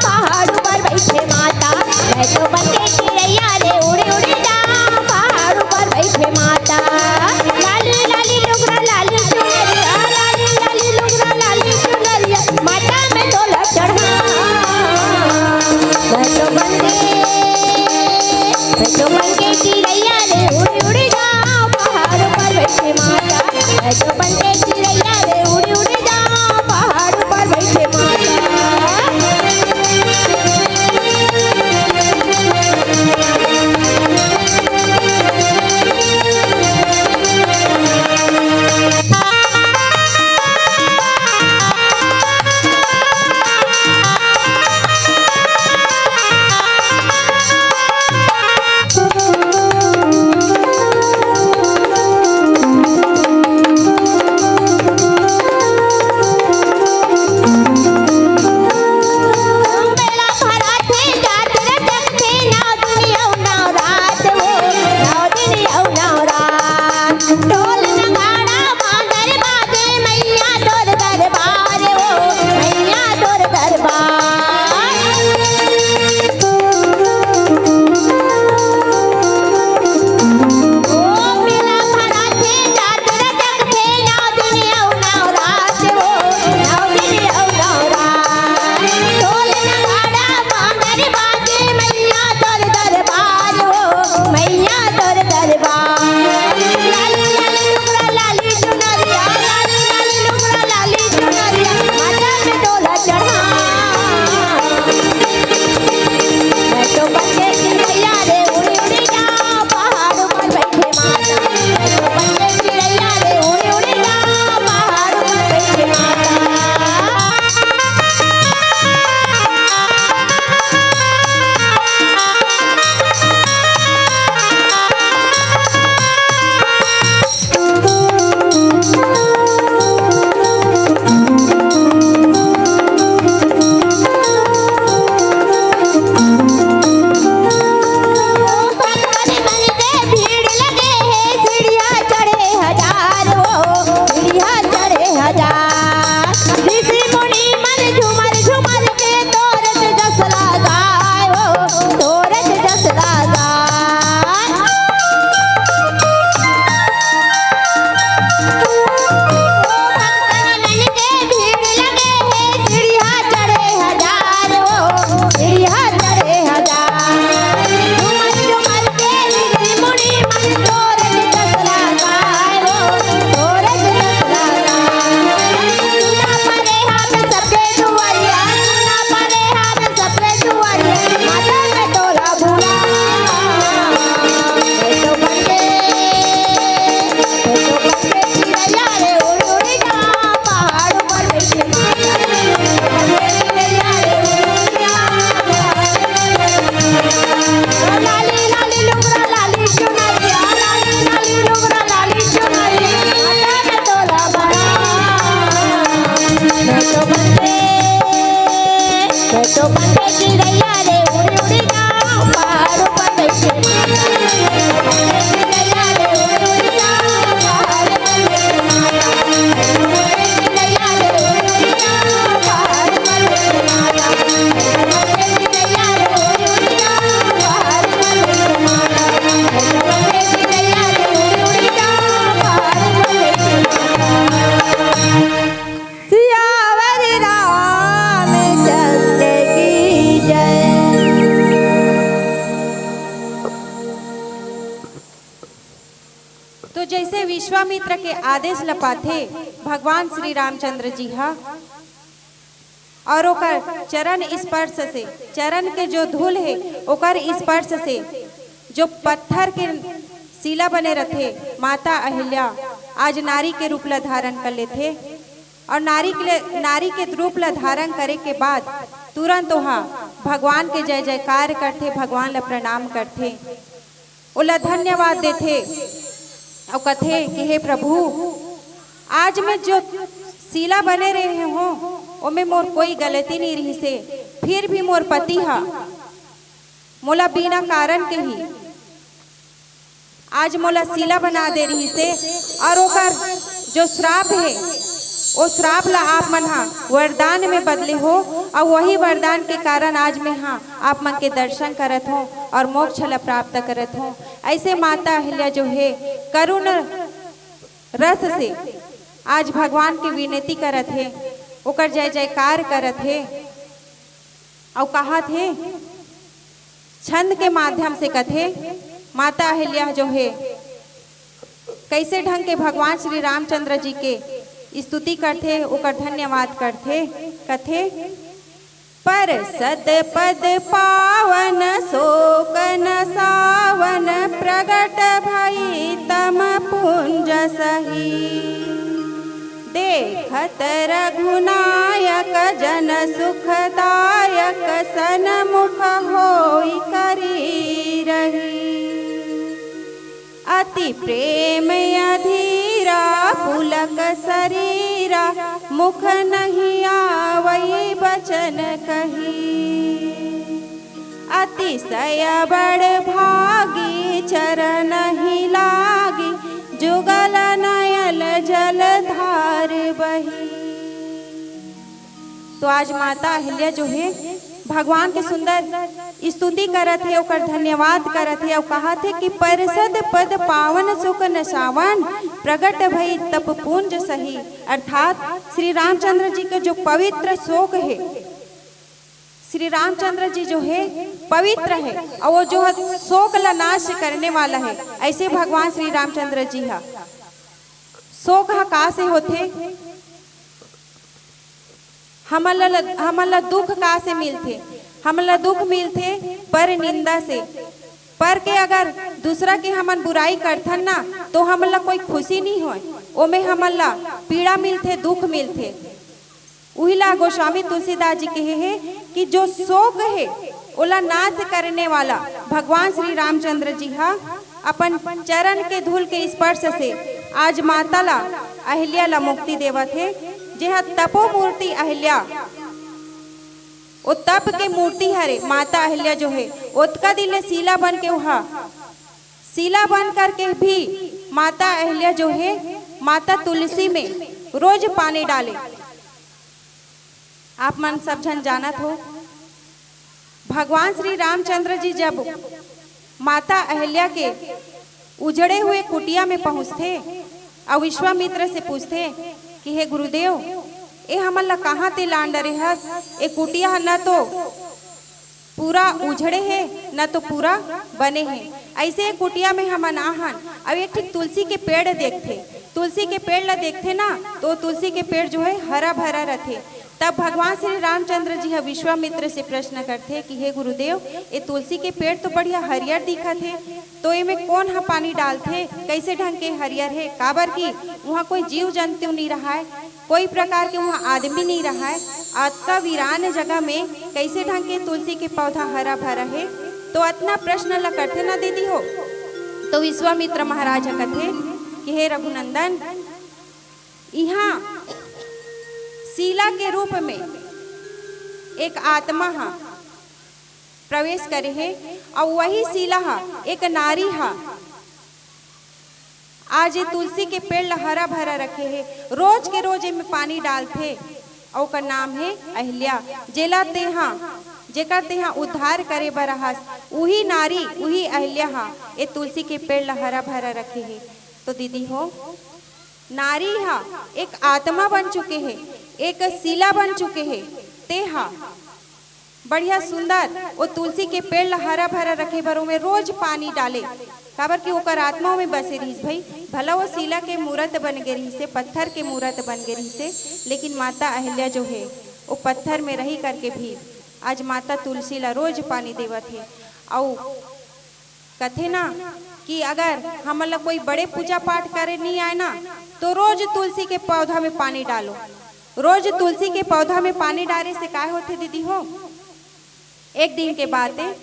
पहाड़ ऊपर बैठे माता। मैं तो बन के चिड़ैया रे उड़ उड़ जा, पहाड़ ऊपर बैठे माता। लाली लाली लुगरा लाली चुनरिया, लाली लाली लुगरा लाली चुनरिया, माता मैं तो ला चढ़ा। मैं तो बन के, मैं तो बन के चिड़ैया रे उड़ उड़ जा, पहाड़ ऊपर बैठे माता। मैं तो बन के चिड़ैया रे उड़ उड़ जा, पहाड़ ऊपर बैठे माता। जैसे विश्वामित्र के आदेश ल पाथे भगवान श्री रामचंद्र जी ह, और ओकर चरण स्पर्श से, चरण के जो धूल हे, ओकर स्पर्श से जो पत्थर के शिला बने रथे, माता अहिल्या आज नारी के रूप ल धारण कर लेथे। और नारी के, नारी के रूप ल धारण करे के बाद तुरंत ओहा भगवान के जय जयकार करथे, भगवान ल प्रणाम करथे, ओला धन्यवाद देथे। अउ कथे कि हे प्रभु, आज मैं जो शिला बने रहे हों, ओमे मोर कोई गलती नहीं रहिसे, फिर भी मोर पति ह मोला बिना कारण के ही आज मोला शिला बना दे रहिसे, और ओकर जो श्राप हे, ओ श्राप ला आप मन हा वरदान में बदले हो, और वही वरदान के कारण आज मैं हा आप मन के दर्शन करत हों और मोक्ष ला प्राप्त करत हों। ऐसे माता अहिल्या जो हे, करुण रस से आज भगवान के विनती करत हे, ओकर जय जयकार करत हे, अउ कहत हे, छंद के माध्यम से कथे, माता अहिल्या जो हे, कैसे ढंग के भगवान श्री रामचंद्र जी के स्तुति करथे, ओकर धन्यवाद करथे। कथे, "परसद पद पावन सोक नसावन, प्रगट भई तम पुंज सही। देखत रघुनायक जन सुखदायक, सनमुख होई करी रही। अति प्रेम अधीरा पुलक सरीरा, मुख नहीं आवई बचन कही। अतिशय बड़ भागी चरण ही लागी, जुगल नयल जल धार बही।" तो आज माता अहिल्या जो हे, भगवान के सुंदर स्तुति करत हे, ओकर धन्यवाद करत हे, अउ कहत हे कि "परसद पद पावन सुख नसावन, प्रगट भई तप पुंज सही।" अर्थात श्री रामचंद्र जी के जो पवित्र शोक हे, श्री रामचंद्र जी जो हे पवित्र हे, अउ वो जो हे शोक ला नाश करने वाला हे, ऐसे भगवान श्री रामचंद्र जी हा। शोक ह का से होथे? हमन ला, हमन ला दुख का से मिलथे? हमन ला दुख मिलथे पर निंदा से। पर के अगर दूसरा के हमन बुराई करथन ना, तो हमन ला कोई खुशी नहीं होय, ओमे हमन ला पीड़ा मिलथे, दुख मिलथे। उही ला गोस्वामी तुलसीदास जी कहे हे कि जो शोक हे, ओला नाश करने वाला भगवान श्री रामचंद्र जी हा अपन चरण के धूल के स्पर्श से आज माता ला, अहिल्या ला मुक्ति देवत हे। जेहा तपो मूर्ति अहिल्या, ओ तप के मूर्ति हरे माता अहिल्या जो हे, ओतका दिन ले शिला बन के ओहा, शिला बन करके भी माता अहिल्या जो हे, माता तुलसी में रोज पानी डाले। आप मन सब झन जानत हो, भगवान श्री रामचंद्र जी जब माता अहिल्या के उजड़े हुए कुटिया में पहुंचथे अउ विश्वामित्र से पूछथे कि "हे गुरुदेव, ए हमन ला कहाँ ते लान डरे हस? ए कुटिया ह न तो पूरा उजड़े हे, न तो पूरा बने हे। ऐसे ए कुटिया में हमन आहन।" अउ एक ठिक तुलसी के पेड़ देखथे। तुलसी के पेड़ ला देखथे ना, तो तुलसी के पेड़ जो है हरा भरा रथे। तब भगवान श्री रामचंद्र जी ह विश्वामित्र से प्रश्न करथे कि "हे गुरुदेव, ए तुलसी के पेड़ तो बढ़िया हरियर दिखत हे, तो एमे कोन ह पानी डालथे? कैसे ढंग के हरियर हे? काबर कि उहाँ कोई जीव जंतु नहीं रहाय, कोई प्रकार के उहाँ आदमी नहीं रहाय। अतका वीरान जगह में कैसे ढंग के तुलसी के पौधा हरा भरा हे?" तो अतना प्रश्न ला करथे ना दीदी हो। तो विश्वामित्र महाराज ह कथे कि "हे रघुनंदन, इहाँ शिला के रूप में एक आत्मा ह प्रवेश करे हे, अउ वही शिला ह, एक नारी ह, आज ये तुलसी के पेड़ ल हरा भरा रखे हे, रोज के रोज एमे पानी डालथे, अउ ओकर नाम हे अहिल्या, जेला तेहा, जेकर तेहा उद्धार करे बर रहस, उही नारी, उही अहिल्या ह ए तुलसी के पेड़ ल हरा भरा रखे हे।" तो दीदी हो, नारी ह एक आत्मा बन चुके हे, एक शिला बन चुके हे। तेहा बढ़िया सुंदर ओ तुलसी के पेड़ ल हरा भरा रखे बर ओमे रोज पानी डाले। काबर कि ओकर आत्मा ओमे बसे रिहिस भई। भला वो शिला के मूरत बन गे रिहिसे, पत्थर के मूरत बन गे रिहिसे, लेकिन माता अहिल्या जो हे, वो पत्थर में रही करके भी आज माता तुलसी ला रोज पानी देवत हे। अउ कथे ना कि अगर हमन ला कोई बड़े पूजा पाठ करे नहीं आए ना, तो रोज तुलसी के पौधा में पानी डालो। रोज तुलसी के पौधा में पानी डाले से काय होथे दीदी हो? एक दिन के बात ए,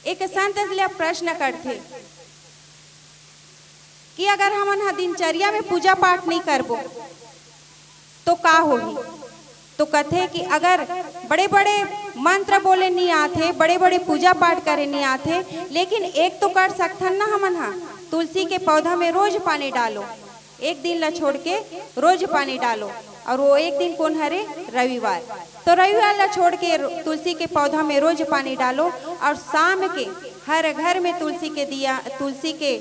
एक संत ले प्रश्न करथे कि अगर हमन ह दिनचर्या में पूजा पाठ नहीं करबो, तो का होही? तो कथे कि अगर बड़े-बड़े मंत्र बोले नहीं आथे, बड़े-बड़े पूजा पाठ करे नहीं आथे, लेकिन एक तो कर सकथन ना हमन ह, तुलसी के पौधा में रोज पानी डालो, एक दिन ला छोड़ के रोज पानी डालो। और वो एक दिन कौन हरे? रविवार। तो रविवार ला छोड़ के रो-, तुलसी के पौधा में रोज पानी डालो और शाम के हर घर में तुलसी के दिया, तुलसी के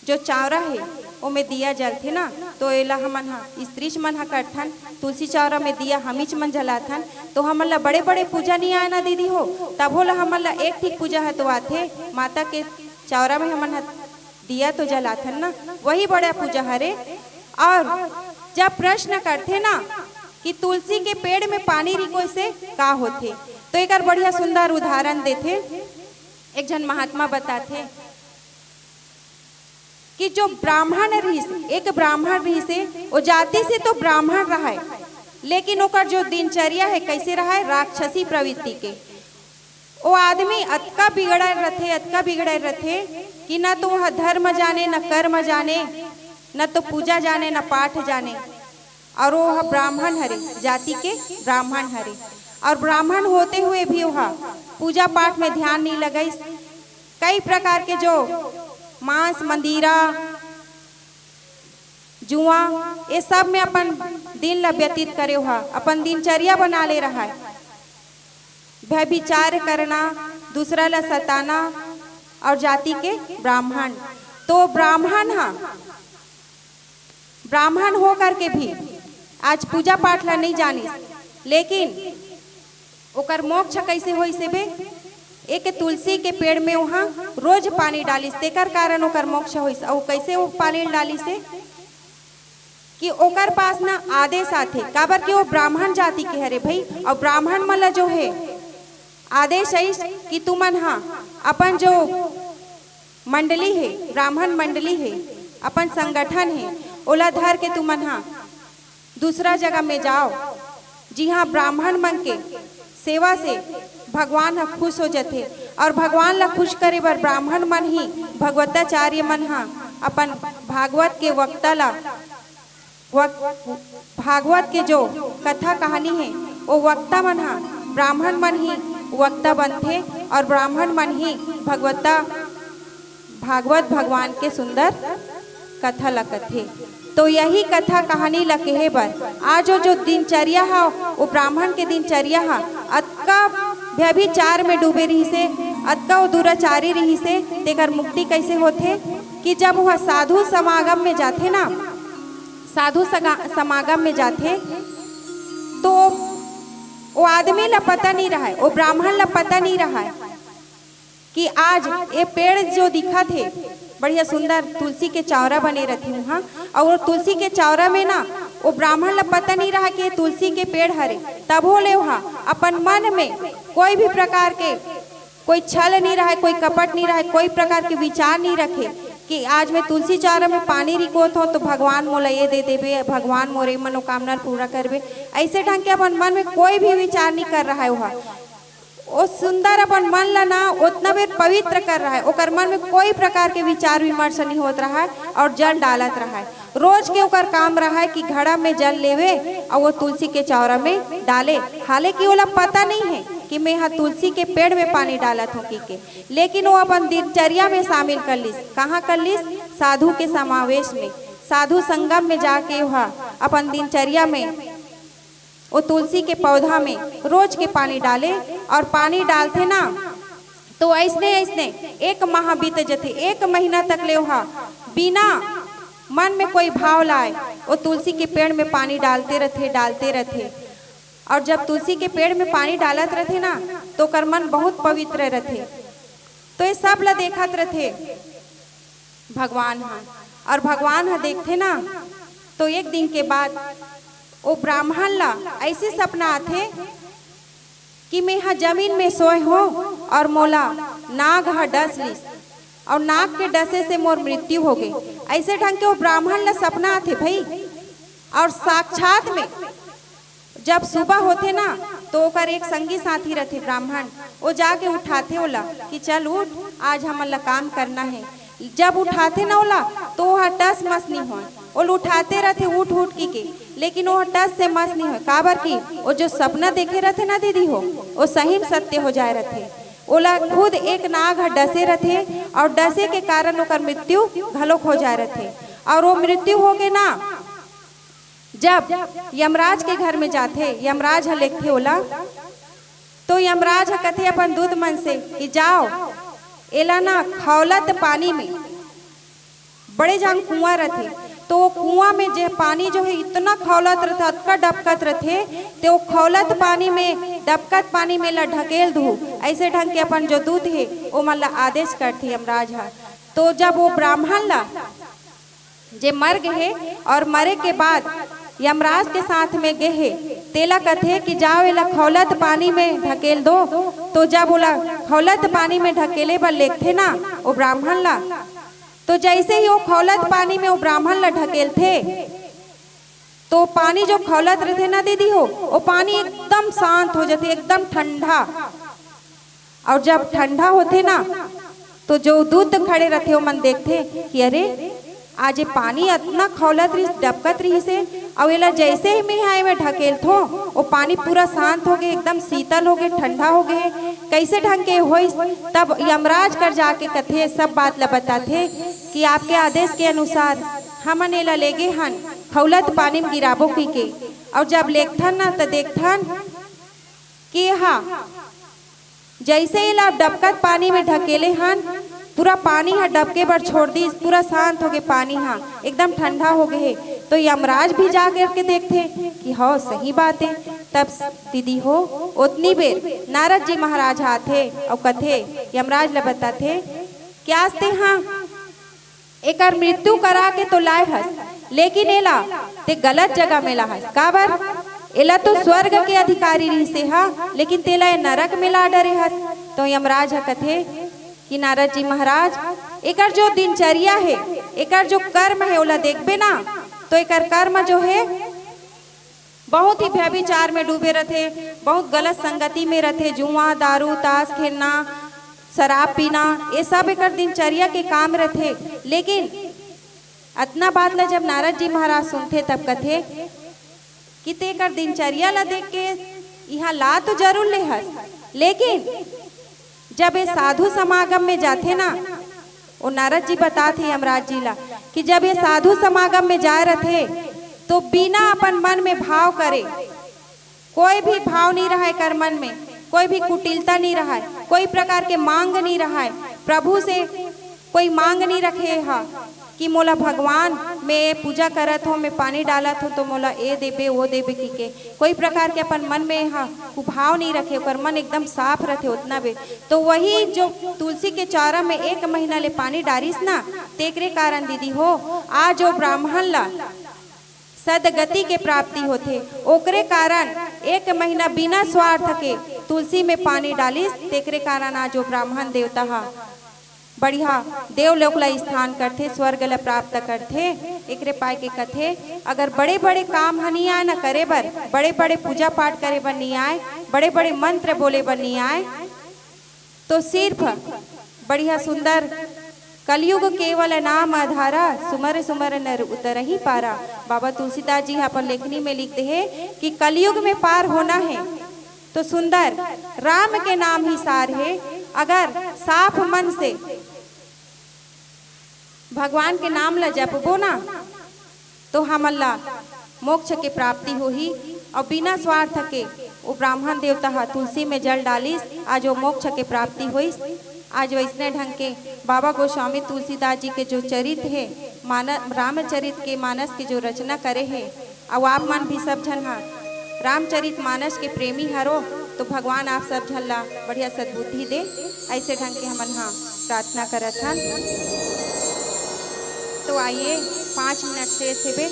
जो चावरा हे, ओमे दिया जलथे ना, तो एला हमन ह, स्त्रीच मन ह करथन, तुलसी चावरा में दिया हमीच मन जलाथन। तो हमन ला बड़े-बड़े पूजा नहीं आए ना दीदी हो, तभो ला हमन ला एक ठीक पूजा ह तो आथे, माता के चावरा में हमन ह दिया तो जलाथन ना, वही बड़ा पूजा हरे। और जब प्रश्न करथे ना कि तुलसी के पेड़ में पानी रिकोय से का होथे, तो एकर बढ़िया सुंदर उदाहरण देथे। एक झन महात्मा बताथे कि जो ब्राह्मण रहिस, एक ब्राह्मण रहिस हे, वो जाति से तो ब्राह्मण रहाय, लेकिन ओकर जो दिनचर्या है, कैसे रहाय? राक्षसी प्रवृत्ति के। वो आदमी अतका बिगड़ल रथे, अतका बिगड़ल रथे कि न तो वह धर्म जाने, न कर्म जाने, न तो पूजा जाने, न पाठ जाने। और वो ह ब्राह्मण हरे, जाति के ब्राह्मण हरे। और ब्राह्मण होते हुए भी वह पूजा पाठ में ध्यान नहीं लगाइस। कई प्रकार के जो मांस, मंदिरा, जुआ, ये सब में अपन दिन ला व्यतीत करे, वह अपन दिनचर्या बना ले रहाय। व्यभिचार करना, दूसरा ला सताना, और जाति के ब्राह्मण। तो ब्राह्मण हा, ब्राह्मण हो करके भी आज पूजा पाठ ला नहीं जानिस, लेकिन ओकर मोक्ष कैसे होइस बे? एक तुलसी के पेड़ में वहाँ रोज पानी डालिस, तेकर कारण ओकर मोक्ष होइस। अउ कैसे वो पानी डालिस हे? कि ओकर पास ना आदेश आथे, काबर कि वो ब्राह्मण जाति के हरे भई, अउ ब्राह्मण मन ला जो हे आदेश आइस कि तुमन हा अपन जो मंडली हे, ब्राह्मण मंडली हे, अपन संगठन हे, ओला धर के तुमन हा दूसरा जगह में जाओ, जिहाँ ब्राह्मण मन के सेवा से भगवान ह खुश हो जथे। और भगवान ला खुश करे बर ब्राह्मण मन ही, भगवताचार्य मन ह अपन भागवत के वक्ता ला, वक-, भागवत के जो कथा कहानी हे, वो वक्ता मन ह, ब्राह्मण मन ही वक्ता बनथे और ब्राह्मण मन ही भगवता भागवत भगवान के सुंदर कथा ला कथे। तो यही कथा कहानी ला कहे बर आज वो जो दिनचर्या हा, वो ब्राह्मण के दिनचर्या हा, अतका व्यभिचार में डूबे रहिस हे, अतका वो दुराचारी रहिस हे, तेकर मुक्ति कैसे होथे? कि जब वह साधु समागम में जाथे ना, साधु सगा-, समागम में जाथे, तो वो आदमी ला पता नहीं रहाय, वो ब्राह्मण ला पता नहीं रहाय कि आज ये पेड़ जो दिखत हे, बढ़िया सुंदर तुलसी के चौरा बने रथे उहाँ, और वो तुलसी के चौरा में ना, वो ब्राह्मण ला पता नहीं रहा कि ये तुलसी के पेड़ हरे। तभो ले उहाँ अपन मन में कोई भी प्रकार के कोई छल नहीं रहाय, कोई कपट नहीं रहाय, कोई प्रकार के विचार नहीं रखे कि आज मैं तुलसी चौरा में पानी रिकोत हूँ तो भगवान मोला ये दे देबे, भगवान मोरे मनोकामना पूरा करबे। ऐसे ढंग के अपन मन में कोई भी विचार नहीं कर रहा है। वह वो सुंदर अपन मन ला ना उतना बेर पवित्र कर रहा है, ओकर मन में कोई प्रकार के विचार विमर्श नहीं होत रहा है और जल डालत रहा है। रोज के ओकर काम रहा है कि घड़ा में जल लेवे और वो तुलसी के चौरा में डाले। हालांकि ओला पता नहीं है कि मैं हा तुलसी के पेड़ में पानी डालत हूँ की के, लेकिन वो अपन दिनचर्या में शामिल कर लिस। कहाँ कर लिस? साधु के समावेश में, साधु संगम में जाके वह अपन दिनचर्या में वो तुलसी के पौधा में रोज के पानी डाले और पानी डालथे ना, तो ऐसने ऐसने एक माह बीत जथे। एक महीना तक ले ओहा बिना मन में कोई भाव लाए वो तुलसी के पेड़ में पानी डालते रथे, डालते रथे। और जब तुलसी के पेड़ में पानी डालत रथे ना, तो ओकर मन बहुत पवित्र रथे। तो ये सब ला देखत रथे भगवान ह। और भगवान ह देखथे ना, तो एक दिन के बाद ओ ब्राह्मण ला ऐसे सपना आथे कि मैं ह जमीन में सोए हो और मोला नाग ह डस लिस और नाग के डसे से मोर मृत्यु हो गई। ऐसे ढंग के वो ब्राह्मण ला सपना आथे भाई। और साक्षात में जब सुबह होथे ना, तो ओकर एक संगी साथी रथे ब्राह्मण, वो जाके उठाथे ओला कि चल उठ, आज हमन ला काम करना है। जब उठाथे ना ओला, तो ओह टस मस नहीं होय। ओला उठाते रथे उठ उठ की के, लेकिन ओह टस से मस नहीं होय। काबर कि वो जो सपना देखे रथे ना दीदी हो, वो सही में सत्य हो जाए रथे। ओला खुद एक नाग ह डसे रथे और डसे के कारण ओकर मृत्यु घलोक हो जाए रथे। और वो मृत्यु हो के ना, जब यमराज के घर में जाथे, यमराज ह लेगथे ओला, तो यमराज ह कथे अपन दूत मन से कि जाओ, एला ना खौलत पानी में, बड़े जान कुआं रथे, तो वो कुआं में जे पानी जो है इतना खौलत रथे, अतका डबकत रथे, ते वो खौलत पानी में, डबकत पानी में ला ढकेल दू। ऐसे ढंग के अपन जो दूत है, ओमन ला आदेश करथे यमराज ह। तो जब वो ब्राह्मण ला जे मर गे हे और मरे के बाद यमराज के साथ में गे हे, तेला कथे कि जाओ एला खौलत पानी में ढकेल दो। तो जब ओला खौलत पानी में ढकेले बर लेगथे ना ओ ब्राह्मण ला, तो जैसे ही वो खौलत पानी में वो ब्राह्मण ला ढकेलथे, तो पानी जो खौलत रथे ना दीदी हो, वो पानी एकदम शांत हो जाथे, एकदम ठंडा। और जब ठंडा होथे ना, तो जो दूत खड़े रथे, ओमन देखथे कि अरे, आज ये पानी अतना खौलत रहिस, डबकत रहिस हे, अउ एला जैसे ही मैं हा एमे ढकेलथों, वो पानी पूरा शांत हो गे, एकदम शीतल हो गे, ठंडा हो गे। कैसे ढंग के होइस? तब यमराज कर जाके कथे, सब बात ला बताथे कि आपके आदेश के अनुसार हमन एला लेगे हन, खौलत पानी में गिराबो की के। और जब लेगथन ना, त देखथन कि हा जैसे एला डबकत पानी में ढकेले हन, पूरा पानी ह डबके बर छोड़ दिस, पूरा शांत हो गे पानी ह, एकदम ठंडा हो गे हे। तो यमराज भी जा करके देखथे कि हौ, सही बात हे। तब दीदी हो, ओतनी बेर नारद जी महाराज आथे अउ कथे, यमराज ल बताथे, क्या आस्ते हाँ एकर मृत्यु करा के तो लाए हस, लेकिन एला ते गलत जगह में लाहस। काबर? एला तो स्वर्ग के अधिकारी रहिसे हा, लेकिन तेला ए नरक में ला डरे हस। तो यमराज ह कथे कि नारद जी महाराज, एकर जो दिनचर्या हे, एकर जो कर्म हे, ओला देखबे ना, तो एकर कर्म जो हे, बहुत ही व्यभिचार में डूबे रथे, बहुत गलत संगति में रथे, जुआ, दारू, ताश खेलना, शराब पीना, ये सब एकर दिनचर्या के काम रथे। लेकिन अतना बात ला जब नारद जी महाराज सुनथे, तब कथे कि तेकर दिनचर्या ला देख के इहाँ ला तो जरूर ले हस, लेकिन जब ये साधु समागम में जाथे ना, ओ नारद जी बताथे यमराज जी ला कि जब ये साधु समागम में जाए रथे, तो बिना अपन मन में भाव करे, कोई भी भाव नहीं रहे कर मन में, कोई भी कुटिलता नहीं रहे, कोई प्रकार के मांग नहीं रहे, प्रभु से कोई मांग नहीं रखे हा कि मोला भगवान, मैं पूजा करत हूँ, मैं पानी डालत हूँ, तो मोला ए देबे, वो देबे की के। कोई प्रकार के अपन मन में हा कुभाव नहीं रखे, ओकर मन एकदम साफ रथे ओतना बे। तो वही जो तुलसी के चारा में एक महीना ले पानी डारिस ना, तेकरे कारण दीदी हो, आज वो ब्राह्मण ला सदगति के प्राप्ति होथे। ओकरे कारण एक महीना बिना स्वार्थ के तुलसी में पानी डालिस, तेकरे कारण आज वो ब्राह्मण देवता हा बढ़िया देवलोक ला स्थान करथे, स्वर्ग ला प्राप्त करथे। एकरे पाए के कथे, अगर बड़े-बड़े काम ह नी आय ना करे बर, बड़े-बड़े पूजा पाठ करे बर नी आय, बड़े-बड़े मंत्र बोले बर नी आय, तो सिर्फ बढ़िया सुंदर कलयुग केवल नाम आधारा, सुमर सुमर नर उतरही पारा। बाबा तुलसीदास जी ह अपन लेखनी में लिख दे हे कि कलयुग में पार होना है तो सुंदर राम के नाम ही सार है। अगर साफ मन से भगवान के नाम ला जपबो ना, तो हमन ला मोक्ष के प्राप्ति होही। अउ बिना स्वार्थ के वो ब्राह्मण देवता ह तुलसी में जल डालिस, आज वो मोक्ष के प्राप्ति होइस। आज वैसने ढंग के बाबा गोस्वामी तुलसीदास जी के जो चरित हे, मान-, रामचरित के मानस के जो रचना करे हे, अउ आप मन भी सब झन ह रामचरित मानस के प्रेमी हरो, तो भगवान आप सब झन ला बढ़िया सद्बुद्धि दे, ऐसे ढंग के हमन हा प्रार्थना करत हन। तो आइए, पाँच मिनट शेष हेबे,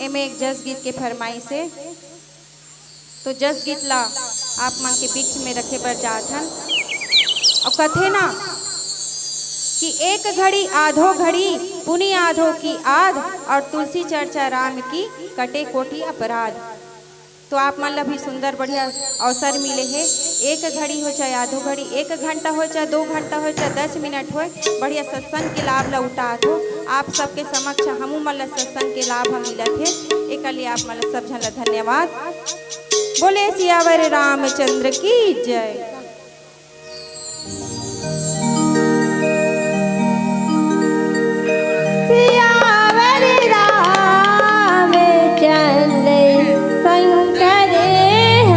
एमे एक जस गीत के फरमाइश हे। तो जस गीत ला आप मन के बीच में रखे बर जात हन। अउ कथे ना कि एक घड़ी आधो घड़ी, पुनि आधो की आध, और तुलसी चर्चा राम की, कटे कोटि अपराध। तो आप मन ला भी सुंदर बढ़िया अवसर मिले हे। एक घड़ी हो चाहे आधो घड़ी, एक घंटा हो चाहे दो घंटा हो चाहे दस मिनट होय, बढ़िया सत्संग के लाभ ला उठात हो। आप सबके समक्ष हमू मन ला सत्संग के लाभ ह मिलत हे, एकर लिए आप मन ला सब झन ला धन्यवाद। बोले सियावर रामचंद्र की जय। सियावर रामचंद्र शंकर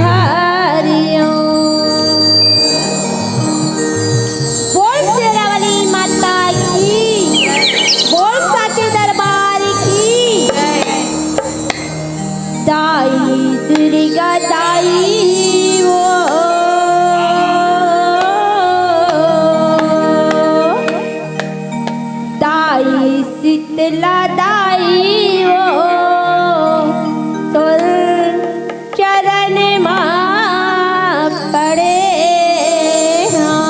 हरिओ। बोल शेरावाली माता की, बोल साचे दरबार की। दाई दुर्गा दाई वो, दाई शीतला दाई वो, तोर चरण मा पड़े हाँ।